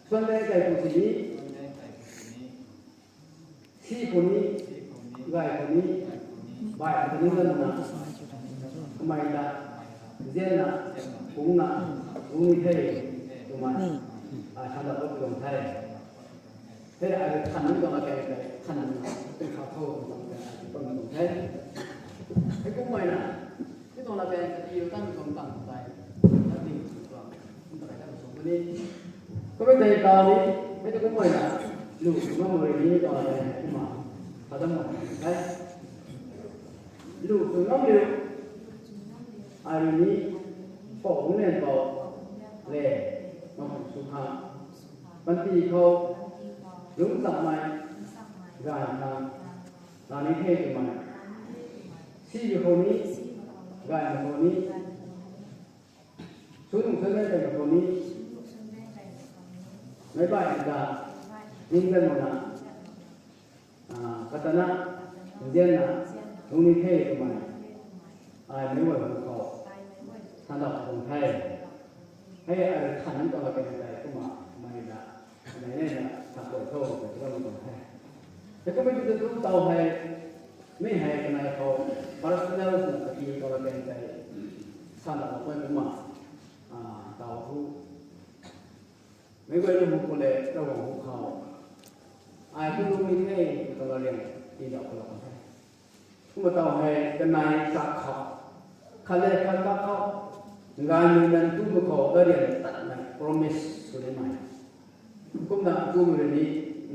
Swan le kai pu sini. Si khou ni, gay khou ni, bai khou ni ganv na, kamei ta, nzianna, kungna, lungc ni the, twmei, ai sandauh pat pi tuang the. Hei ai than ni tuang la keng tei, than na, tei kha tho, tei kha tho, tei kha tho. Hei kummei na, mi tuang la keng tei, tii tan tuang tang tei, tat ding tuang, kum ta kai tat sw puni. Kummei tei tau ni, hei tu kummei na, lu sw ngam mak rui ni tuang la keng tei, kumna, kha dam mak tei. Lu sw ngam liu, ai rui ni, pou hung len pou, le, mak Sw khang, panty khou lungc chakmei gaanv khang laa ni the twmei, si bi khou ni, gaanv khou ni, sw nung sw nai kai khou ni, meic baihmei ta ning gan makna, katana nzianna lungc ni the twmei, ai meic guay hu khou sandauh tuang the. Hei ai than tuang la kan tei kumna mei na, mei na, sa kuay tho twmei tuang the. Hei kummei tu tu taw hei, mi hei kanei khou personal swna kati tuang la kan tei, sandauh kuay kumna, taw thu, meic guay lu hu khou le Ravguangc hu khou, ai thu lungc ni the twna la rian tiilou khou la kan the. Kumna taw hei kanei kak khou, khat le khat kak khou, gaymei nang tu khou la rian tatmei promise sw nimei. Kumna tumei rui ni,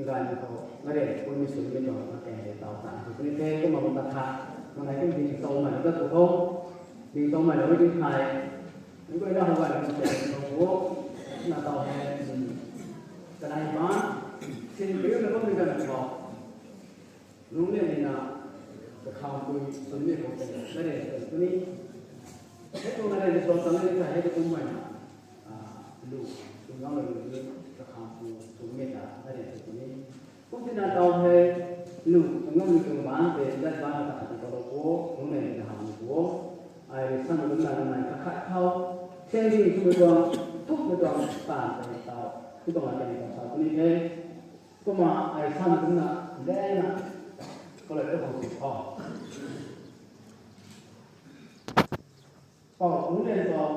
gaymei khou la rian promise sw nimei tuang na kan tei taw tan sw ni the. Kumna mata khat, kanei kum ding towmei ta tu khou, ding towmei la ding thei, meic guay na how gay kum tei o, na taw hei, kanei ma, sin piu na bammei ganv khou, lungc lian nina, kakhampui sw nimei khou tei la rian sw puni. Hei tuang la rian sw tang ni thei hei tu kummei na, lu, tu ngam lu ni, kakhampui sw nimei ta la rian sw puni. Kumtina taw hei, lu, tu ngam lu tuang baan tei dat baan ta kati kalou pu, lungc lian nina hamh ni pu, ai rui samei kumna nai kakhat khou, sending swmei tuang, thukmei tuang taanv tei taw, tu tuang la kan tei sa puni the. Kumna ai samei kumna, lena, khou le tu khou si khou, pou lungc lian pou,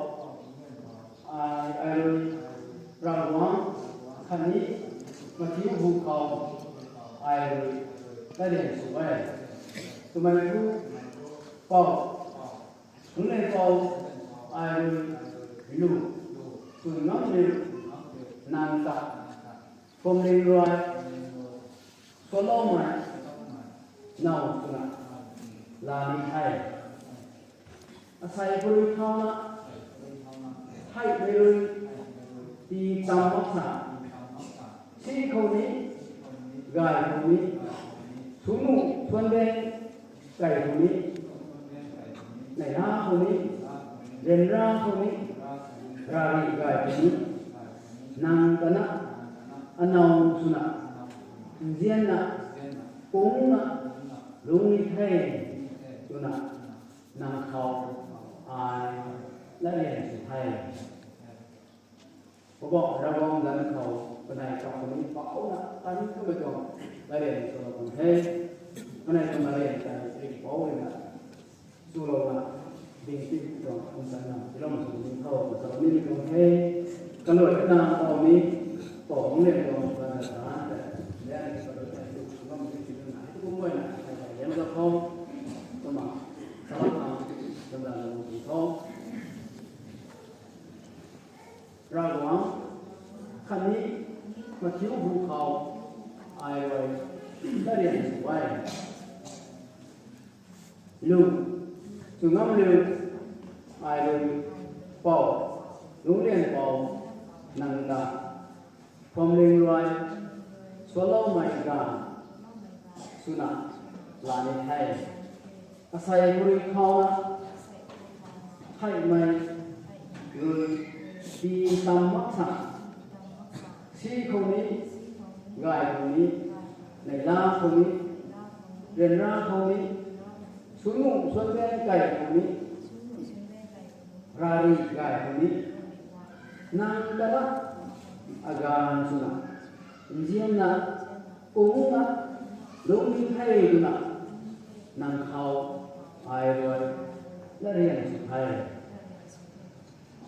ai, ai rui, Ravguangc, khatni, mathiu hu khou, ai rui, la rian sw e, twmei thu, pou, lungc lian pou, ai rui, lu, tw ngam riu, nang ta, phuamling rui, swloumei, now swna, laa ni the. Asei khou rui thauna, theihmei rui, tii tam mak sa, si khou ni, gay khou ni, sw nung suan daeng kai khou ni, neihla khou ni, ryanra khou ni, rari gay khou ni, nang ta na, anow swna, nzianna, kungna, lungc ni the, twna, nang khou, ai, la rian sw the. Poubauh Ravguangc zanc khou, kanei kak khou ni pouna, tan kummei tuang, la rian swlou tuang the. Kanei tuang la rian tei, ringhpouc rui na, swlouna, ding ti tuang, kum tan na, tiiloumei sw ni khou, salou nimei tuang the. Kaluai kana taw ni, pou lungc lian tuang, kana ta, tei, lian ni salou tei, tu, swlou ni ti na, tu kum guayna, tei, tei, lian na khou, kumna, salou khang, kumna, salou ni khou. Ravguangc, khatni, mathiu hu khou, ai rui, la rian sw e. Lu, tw ngam riu, ai rui, pou, lungc lian pou, nang ta, phuamling rui, swloumei ganv, swna, laa ni the. Asei khou rui thauna, theihmei rui, tii tam mak sa, si khou ni, gay khou ni, neihla khou ni, ryanra khou ni, sw nung suan daeng kai khou ni, rari gay khou ni, nang ta na, aganv swna, nzianna, kungna, lungc ni the twna, nang khou, ai rui, la rian sw the.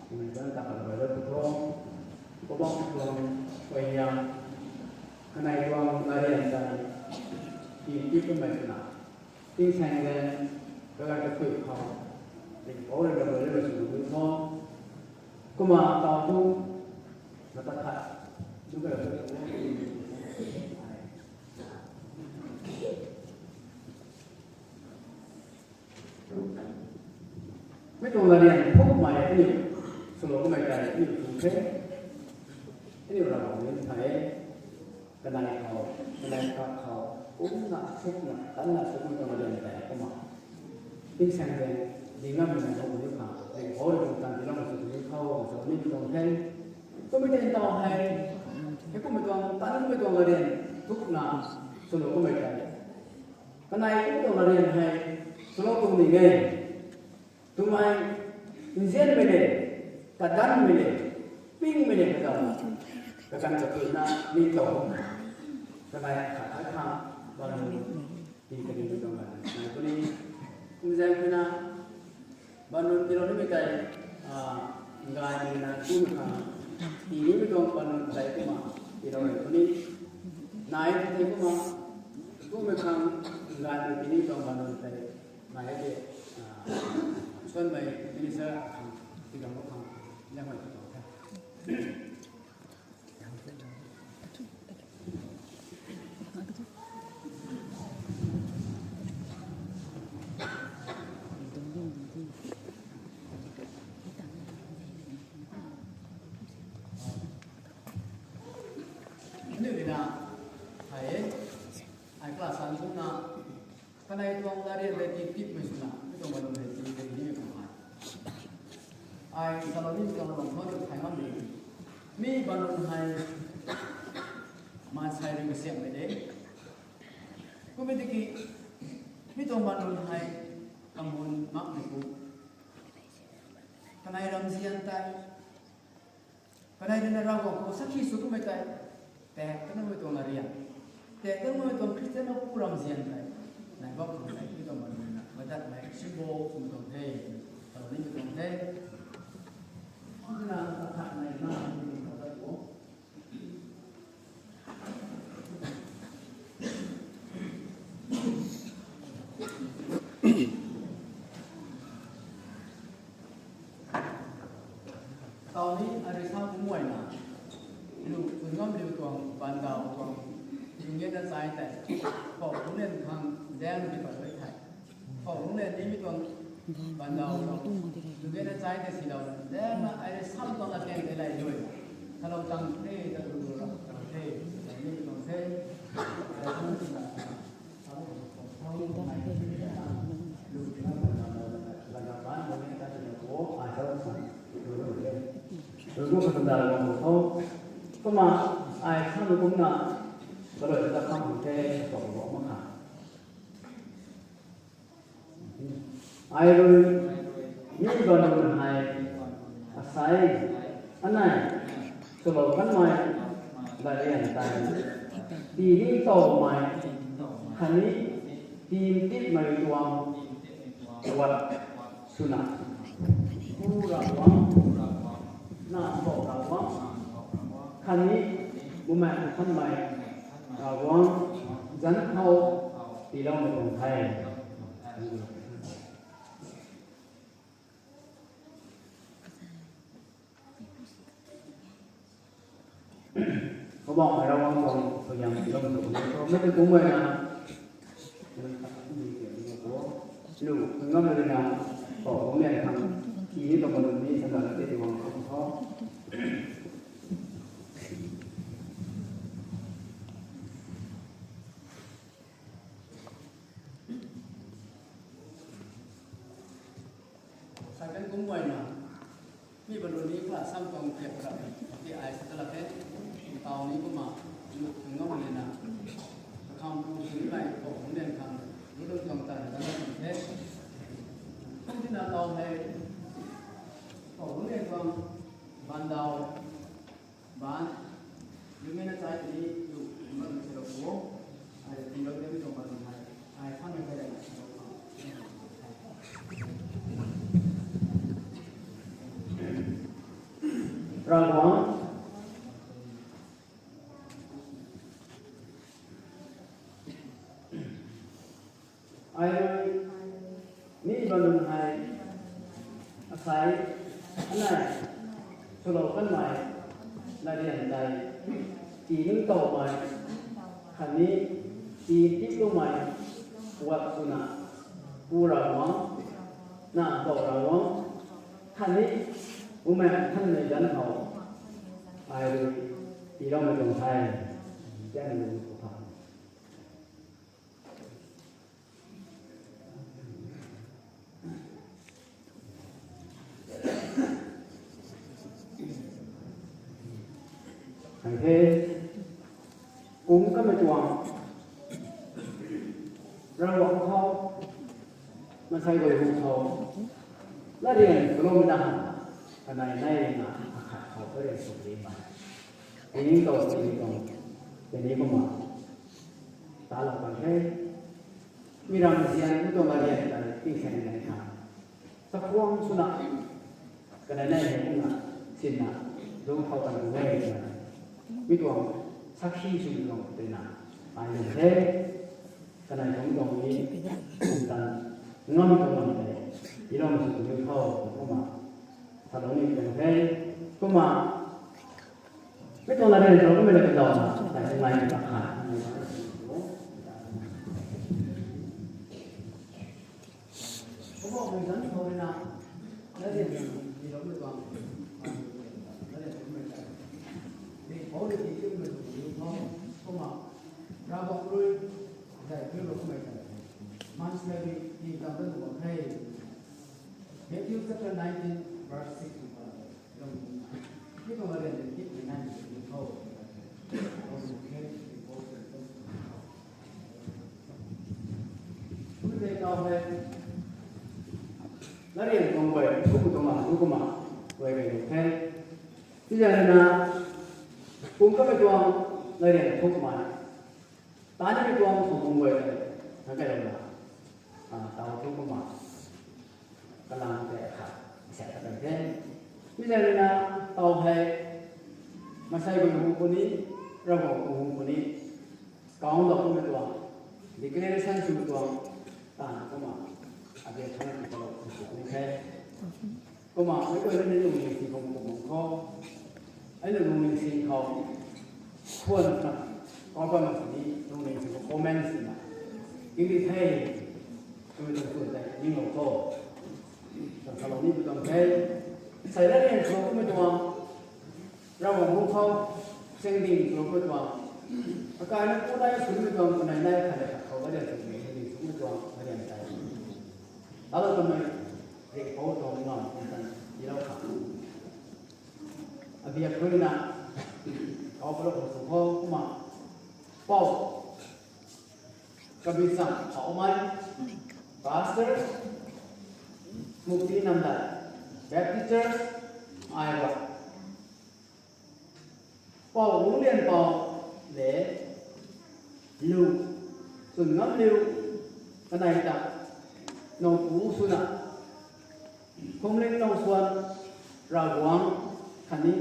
Kumna zanc ta khat rui la tu tho, Poubauh tuang, puaihiam, kanei tuang la rian tei, ti ti kummei twna, tingsaeng zaeng, kaganv kathuic khou, ringhpouc rui na rui rui sw ni tho. Kumna taw thu, mata khat, tu ka rui, mi tuang la rian phukmei aniu, swlou kummei tei aniu tu the. Lai khat khou, kumna, thukna, tanna, thukna tuang ryan tei kumna. Tingsaeng tei, di ngam na lou ni kha, di hou rui tuang tan di lou na sw ni khou, sw ni tuang the. Kummei tei taw hei, hei kummei tuang, tan kummei tuang ryan, thukna, swlou kummei tei. Kanei kummei tuang ryan hei, swlou tuang ni nge. Twmei, nzianmei le, kadanmei le, pingmei le kadam, kakan kathuina ni tow. Kanei khat khat khang, banun, tii kani ni tuang banun. Nai kuni, kumzaeng khuina, banun tiilou nimei tei, ah, ngaymei na, kumei khang, tii nimei tuang banun tei kumna, tiilou ni kuni. Nai tei kumna, kumei khang, ngaymei tii ni tuang banun tei. Nai hei tei, ah, suanmei minister khang, tigang khang, liangmei khang. Aniu rui na, hei, ai class an kumna, kanei tuang ryan hei tii tipmei swna, mi tuang banun hei tii kani ni khang hei. Ai salou ni tuang banun khou tei thay ngam ni. Mi banun hei, maansei rui kasiamhmei de. Kummei tiki, mi tuang banun hei, kamun makmei pu. Kanei ramzian tei, kanei rui na Ravguangc khou sakhi sw kummei tei, tak kanmei tuang ryan. Tak kanmei tuang Khristian pu ramzian tei. Nai bam khang tei, mi tuang banun na, madatmei symbol swmei tuang the, salou nimei tuang the. Kumna, kakhat nai na, mi tuang khou ta tu. Taw ni, arui sa kumna, lu, kun ngam liu tuang, bandaw tuang, yunge na chai tei, pou lunglen khang, zaeng ni pat rui thei. Pou lunglen ni mi tuang, bandaw tuang, yunge na chai tei silou, zaeng na, ai rui sam tuang latkaeng tei lay lui. Salou tang the, ta lu lu rap tang the, ni tuang the. Kumna, ai khang kumna, kaloi ta khang the, tok bok mak kha. Ai rui, mi banun hei, asei, anei, swlou kanmei, latkaeng tei, tii ni towmei, khatni, tii tipmei tuang, wat, swna. Pu Ravguangc, Nac Mpouh Ravguangc, khatni, Bumaengh Nthanmei, Ravguangc, zanc khou, tiiloumei tuang the. Poubauhmei Ravguangc tuang suaihiam tiilou sw khou, mei tei kumna, lu, ngam rui na, pou kumna khang, tii ni tuang banun ni, sanda na tei tiiguang khou tho. Second kumna, mi banun ni kla sam tuang tiap rap, ti ai sa ta la the, taw ni kumna, lu, ngam rui na, kakham pu sini lai, pou kumna khang, lu lu tuang ta na, ta na the. Kumtina taw hei, pou kumna tuang, bandaw, ban, yunge na chai tei ni, lu, ngam rui silou pu, ai, tiilou tei mi tuang banun hei, ai, khang na thei lai na silou pu. Ravguangc. Ai rui, mi banun hei, asei, anei, swlou kanmei, latkaeng tei, tii ni towmei, khatni, tii tiploumei, wat swna, Pu Ravguangc, Nac Mpouh Ravguangc, khatni, Bumaengh Nthanmei zanc khou, ai rui, tiiloumei tuang the, tian ni khou tha. Tuang, Ravguangc khou, maansei guay hu khou, latryan kalum na hang, kanei nai rina, akhat khou latryan sw ri ma. Ning tou tini tuang, tini kumna, ta lou kan the. Mi ram zian mi tuang latryan ta tingsaeng nai kha. Chakhwang swna, kanei nai hei kumna, sinna, lung khou kan ru e na. Mi tuang, sakhi sw tuang tei na, ai lung the. Kanei tuang tuang ni, kum tan, ngam tuang ngam tei, i ram sw tuang ni khou, kumna, salou ni tuang the. Kumna, mi tuang latryan khou kumna la kadau na, tai kum nai ni ta kha. Kumna, mi tuang khou rui na, latryan ni lou mi tuang, latryan khou mi ta. Ni khou ni ti khou mi tuang ni khou, kumna, Ravguangc rui, zay rui lou kumna ta. Maansei ni, ni ta ta lou hei. Matthew chapter nineteen, verse six to five. Latryan tuang guay, thuk tuang ma, thuk ma, guay guay nuh the. Tizanna, kum kamei tuang, latryan thuk ma. Tani mei tuang thuk kum guay, thang kai lou na. Ah, tau thuk ma. Kalam tei kha, sa ta kan the. Mi zan rui na, tau hei, maansei guay hu puni, Ravguangc hu puni, count dou kummei tuang, declaration sw tuang, tan kumna, abiak thana ti kalou sw puni the. Kumna, mei guay na ni lungning si kum kum khou, ai na lungning si khou, khwan na, kau pa na sini, lungning si khou comment sina, king di the, kumei tuang sw tei, ning lou khou. Tan salou ni pu tuang the. Sei latryan sw kummei tuang. Ravguangc hu khou. Seng ding sw kummei tuang. Akai na pu nai sw kummei tuang. Kanei nai khat le khat khou latryan sw kummei, seng ding sw kummei tuang. Latryan tei. Talo kamei. Rik pou tuang ngam. Tan. Ilou kha. Abiak rui na. Kau palou khou sw khou. Kumna. Pou. Kabui cham khou mei, Pastor, Mukti Namdai, Baptist Church, Aiwa. Pou Lungclianpou le, lu, swn ngam liu, kanei ta, nowpu swna, Khumling Nowsuan, Ravguangc, khatni,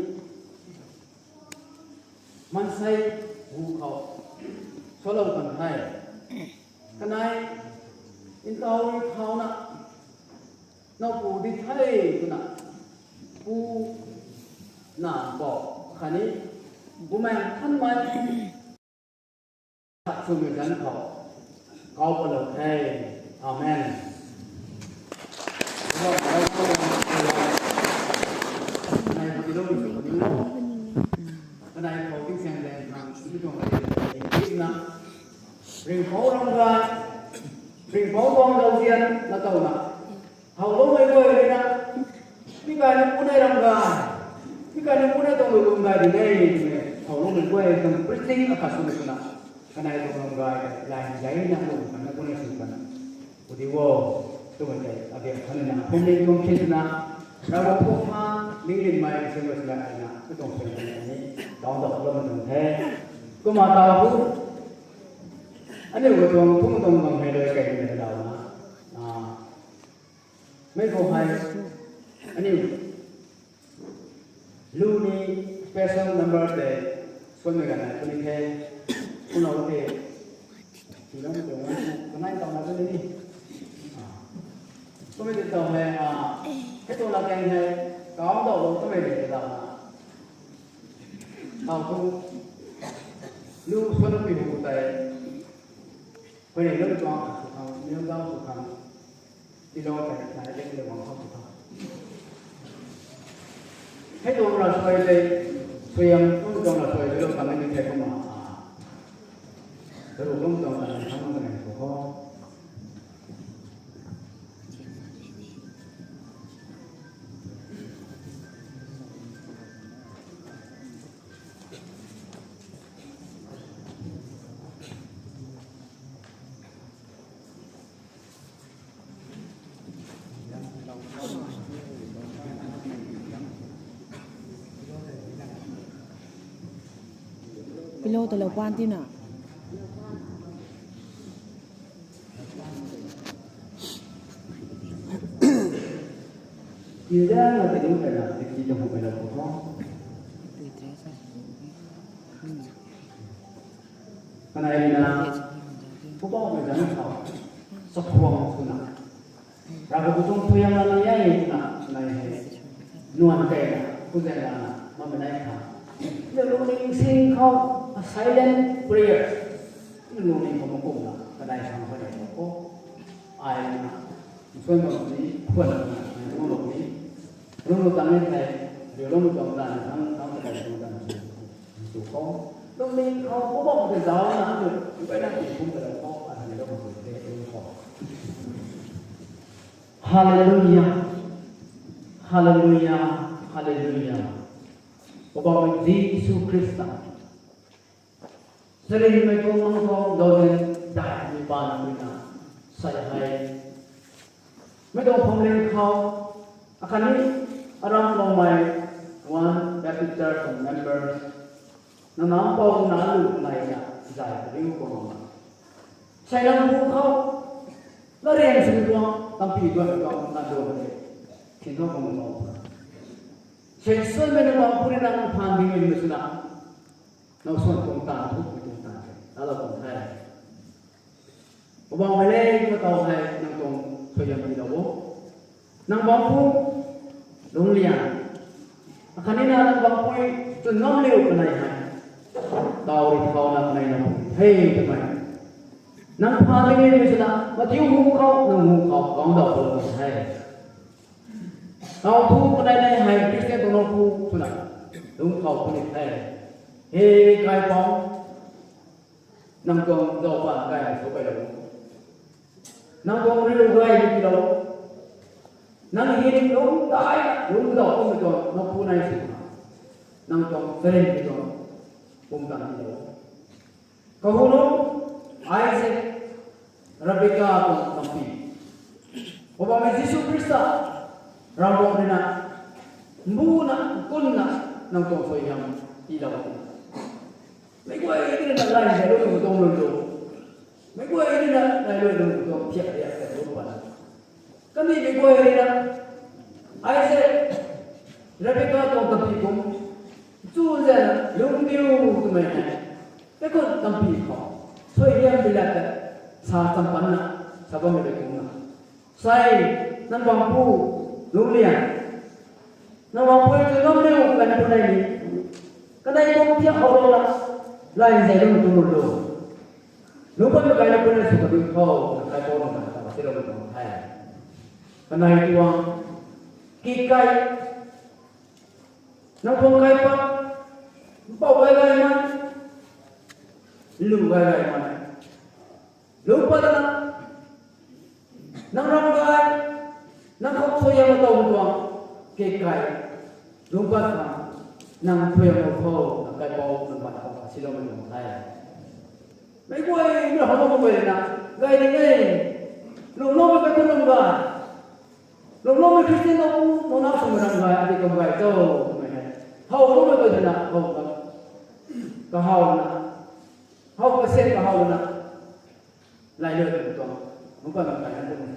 maansei hu khou salou kan the. Kanei, ntau rui thauna, nowpu di the twna, pu na pou khatni, bumaeng thanmei, khat swmei zanc khou, kau palou the. Amen. Kanei khou tingsaeng zaeng khang, mi tuang na, Ringhpouc ramgay, Ringhpouc tuang zauzian na towna, thauloumei guay rui na, mi kai na pu nei ramgay, mi kai na pu nei tuang lu lum gay di ne, thauloumei guay tuang preaching akhat swna swna, kanei tuang ramgay, lai zai na lu kan na pu nei sw kan. Udi wo, twmei tei, abiak thanna, Khumling tuang khin na, Ravguangc khou tha, ning rinmei, kasiamlou sila na, mi tuang sila ni, tau dau lou na tuang the. Kumna tau hu, aniu katuang, kum tuang bang hei rui kai na dau na. Ah, mei khou hei, aniu, lu ni special number tei, suanmei ganv nai puni the, kumna tei, tina mi tuang, kanei tau na puni ni. Kumna tei tau hei, ah, hei tuang latkaeng hei, kau dau lou twmei tei tau na. Tau thu, lu suan pui hu tei, huayney lou tuang khat sw khang, nil dau sw khang, tilou tei nai de le wang khou sw khang. Hei tuang ravsuai tei, suaihiam kum tuang ravsuai tei lou tang ni the kumna. Karu kum tuang tang ni khang na sw khou. Pilo talo pan tina. India na tei ding kai na tiki tang hou kai na ko tho. Kanai na, Poubauhmei zanc khou chakhwang swna, Ravguangc tuang suaihiam lana nai e twna nai hei, nuan keyna, kuzaeng lana mamei nai tha. Lungning sing khou, a silent prayer. Lungning khou makumna kanai sang khou nai khou, ai na, nsuan bam ni, khwan na, nai lungning, lungning tang ni thei, riu lungning tuang tan, tang, tang kanai tuang tan. Tu khou, lungning khou Poubauhmei ta zaucna, tu, tu kai na ti kum ta khou, a ni lou kum te, lung khou. Hallelujah. Hallelujah. Hallelujah. Poubauhmei Jisu Khrista. Charynmei tuang mang tuang dou nin daihmei paan mei na, sai hei. Mei tuang phuamling khou, akhatni aram loumei One Baptist Church tuang members, nang nampou na lu nai na, zay kariu bam na. Sai nang bu khou, na rian sw tuang, tampi tuang tuang, na duan de. Thin khou bam na. Sai suanmei nang bam puni nang phaan ding mei swna. Nang suan tuang tan, thuk tuang tan, ta lou tuang the. Poubauhmei le, khou tau hei nang tuang suaihiam tiilou o. Nang bam pu, lungc lian. Akhatni na nang bam pui, chwn ngam liu kanei hei. Tau ri khou na kanei na pui, hei twmei. Nang phaan ni ni swna, Matthew hu khou, nang hu khou, kang dau pui hei. Tau thu kanei nai hei Christian tuang nang pu swna, lungc khou puni the. He Kaipouc, nang tuang zaupan kai na sw kai lou. Nang tuang riu gay ni tiilou. Nang hei lungc dai na, lungc dau kum tuang nang pu nai sw na. Nang tuang charynmei tuang pumtan tiilou. Kahunung, Isaac, Rebecca tuang tampi. Poubauhmei Jisu Khrista, Ravguangc rui na, mbuna, kunna, nang tuang suaihiam tiilou. Meic guay rui na, lai zay lu tuang lun lu. Meic guay rui na, lai lu tuang thiak thiak ta lu pa. Kaniw meic guay rui na, Isaac, Rebecca tuang tampi kum, chu zana lungc diu twmei hei, kaikhun tampi khou, suaihiam tiilat ta, sa champanna, sa bammei tei kumna. Sai, nang bam pu, lungc lian. Nang bam pu, chwn ngam liu, kan pu nai ni. Kanei tuang thiak khou lou na, lai zay lu tuang lun lu. Lungc pat na kai na pu nai sw kadiu khou, Kaipouc nang ta, ta, ta, ta, ta, ta, ta. Kanei tuang, kik kai, nang tuang kaipat, mpouh gay gay mei, lu gay gay mei. Lungc pat na, nang ram gay, nang khou suaihiam tow tuang, kik kai, lungc pat na, nang suaihiam lou khou, nang Kaipouc, nang pat khou, si lou mei tuang the. Meic guay, mei how lou mei guay na, gay ni e, lungcloumei kaikhun ram gay. Lungcloumei Christian nang pu, nang na swmei ram gay, adi kam gay cho, twmei hei. How loumei guay twna, how ka, kahow na. How kasian kahow na. Lai lou tuang, nang pa nang kai na tuang.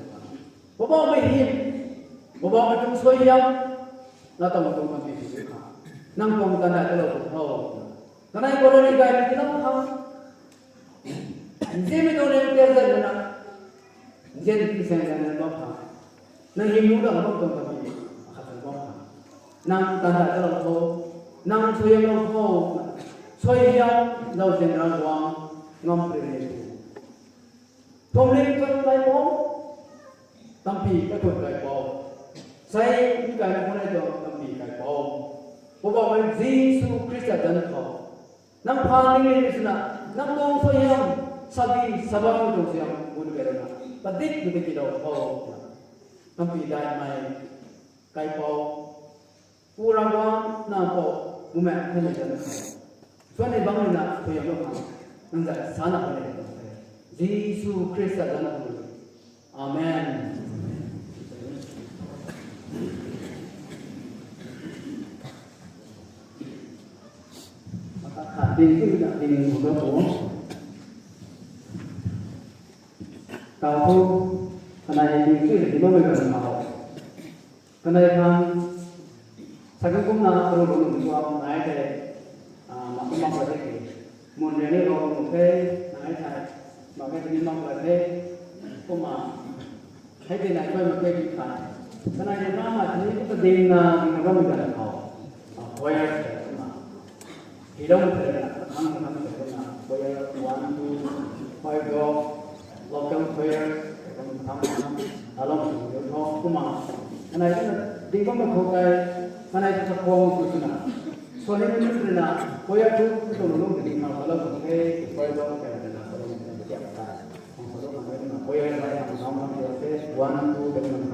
Poubauhmei hym, Poubauhmei tuang suaihiam, na tuang tuang kan ti sw kha. Nang tuang tan dai talou tuang how. Kanei khou rui ni gay ni tiilou khang. Nzianmei tuang ring tian zan na. Nzian ti seng zan na bam khang. Nang hym nu dang bam tuang tampi, akhat tuang bam khang. Nang tan dai talou khou, nang suaihiam lou khou, suaihiam zauzian Ravguangc ngam pri ne tu. Phuamling tuang Kaipouc, tampi kaikhun Kaipouc, sai ni kai na pu nai tuang tampi Kaipouc, Poubauhmei Jisu Khrista zanc khou, nang phaan ni ni swna, nang tuang suaihiam, sadi, sabam tuang suaihiam, bun kai rana, padik padik tiilou khou, tampi daihmei, Kaipouc, Pu Ravguangc, Nac Mpouh, Bumaengh Nthanmei zanc khou, suan ni bam ni na, suaihiam lou khang, nang zay sana pu nai tuang the. Jisu Khrista zanc khou. Amen. Mata khat Ding sui na ding khou tu. Tau thu, kanei ding sui na ding bammei ganv khou, kanei khang, sa kumna aru lou nunc tuang nai tei, ah, mak mak pat the. Mun rui ni lou nunc the, nai thei, mak khe ni mak pat the, kumna, hei tei nai pai mak khe di thei. Kanei ni na ma ni kumna ding na, ding na bammei ganv khou, ah, choir tei kumna. Hei lou tei na, khang khang tei kumna, choir one, two, five go, local choir, tei kumna khang khang, along tei kumna. Kanei kumna ding bammei khou tei, kanei ta khang khou swna. Swan ni ni tei na, choir two, tu lou lou tei ding na, along tei, five go, tei na, along tei, tei na, one, two, tei na,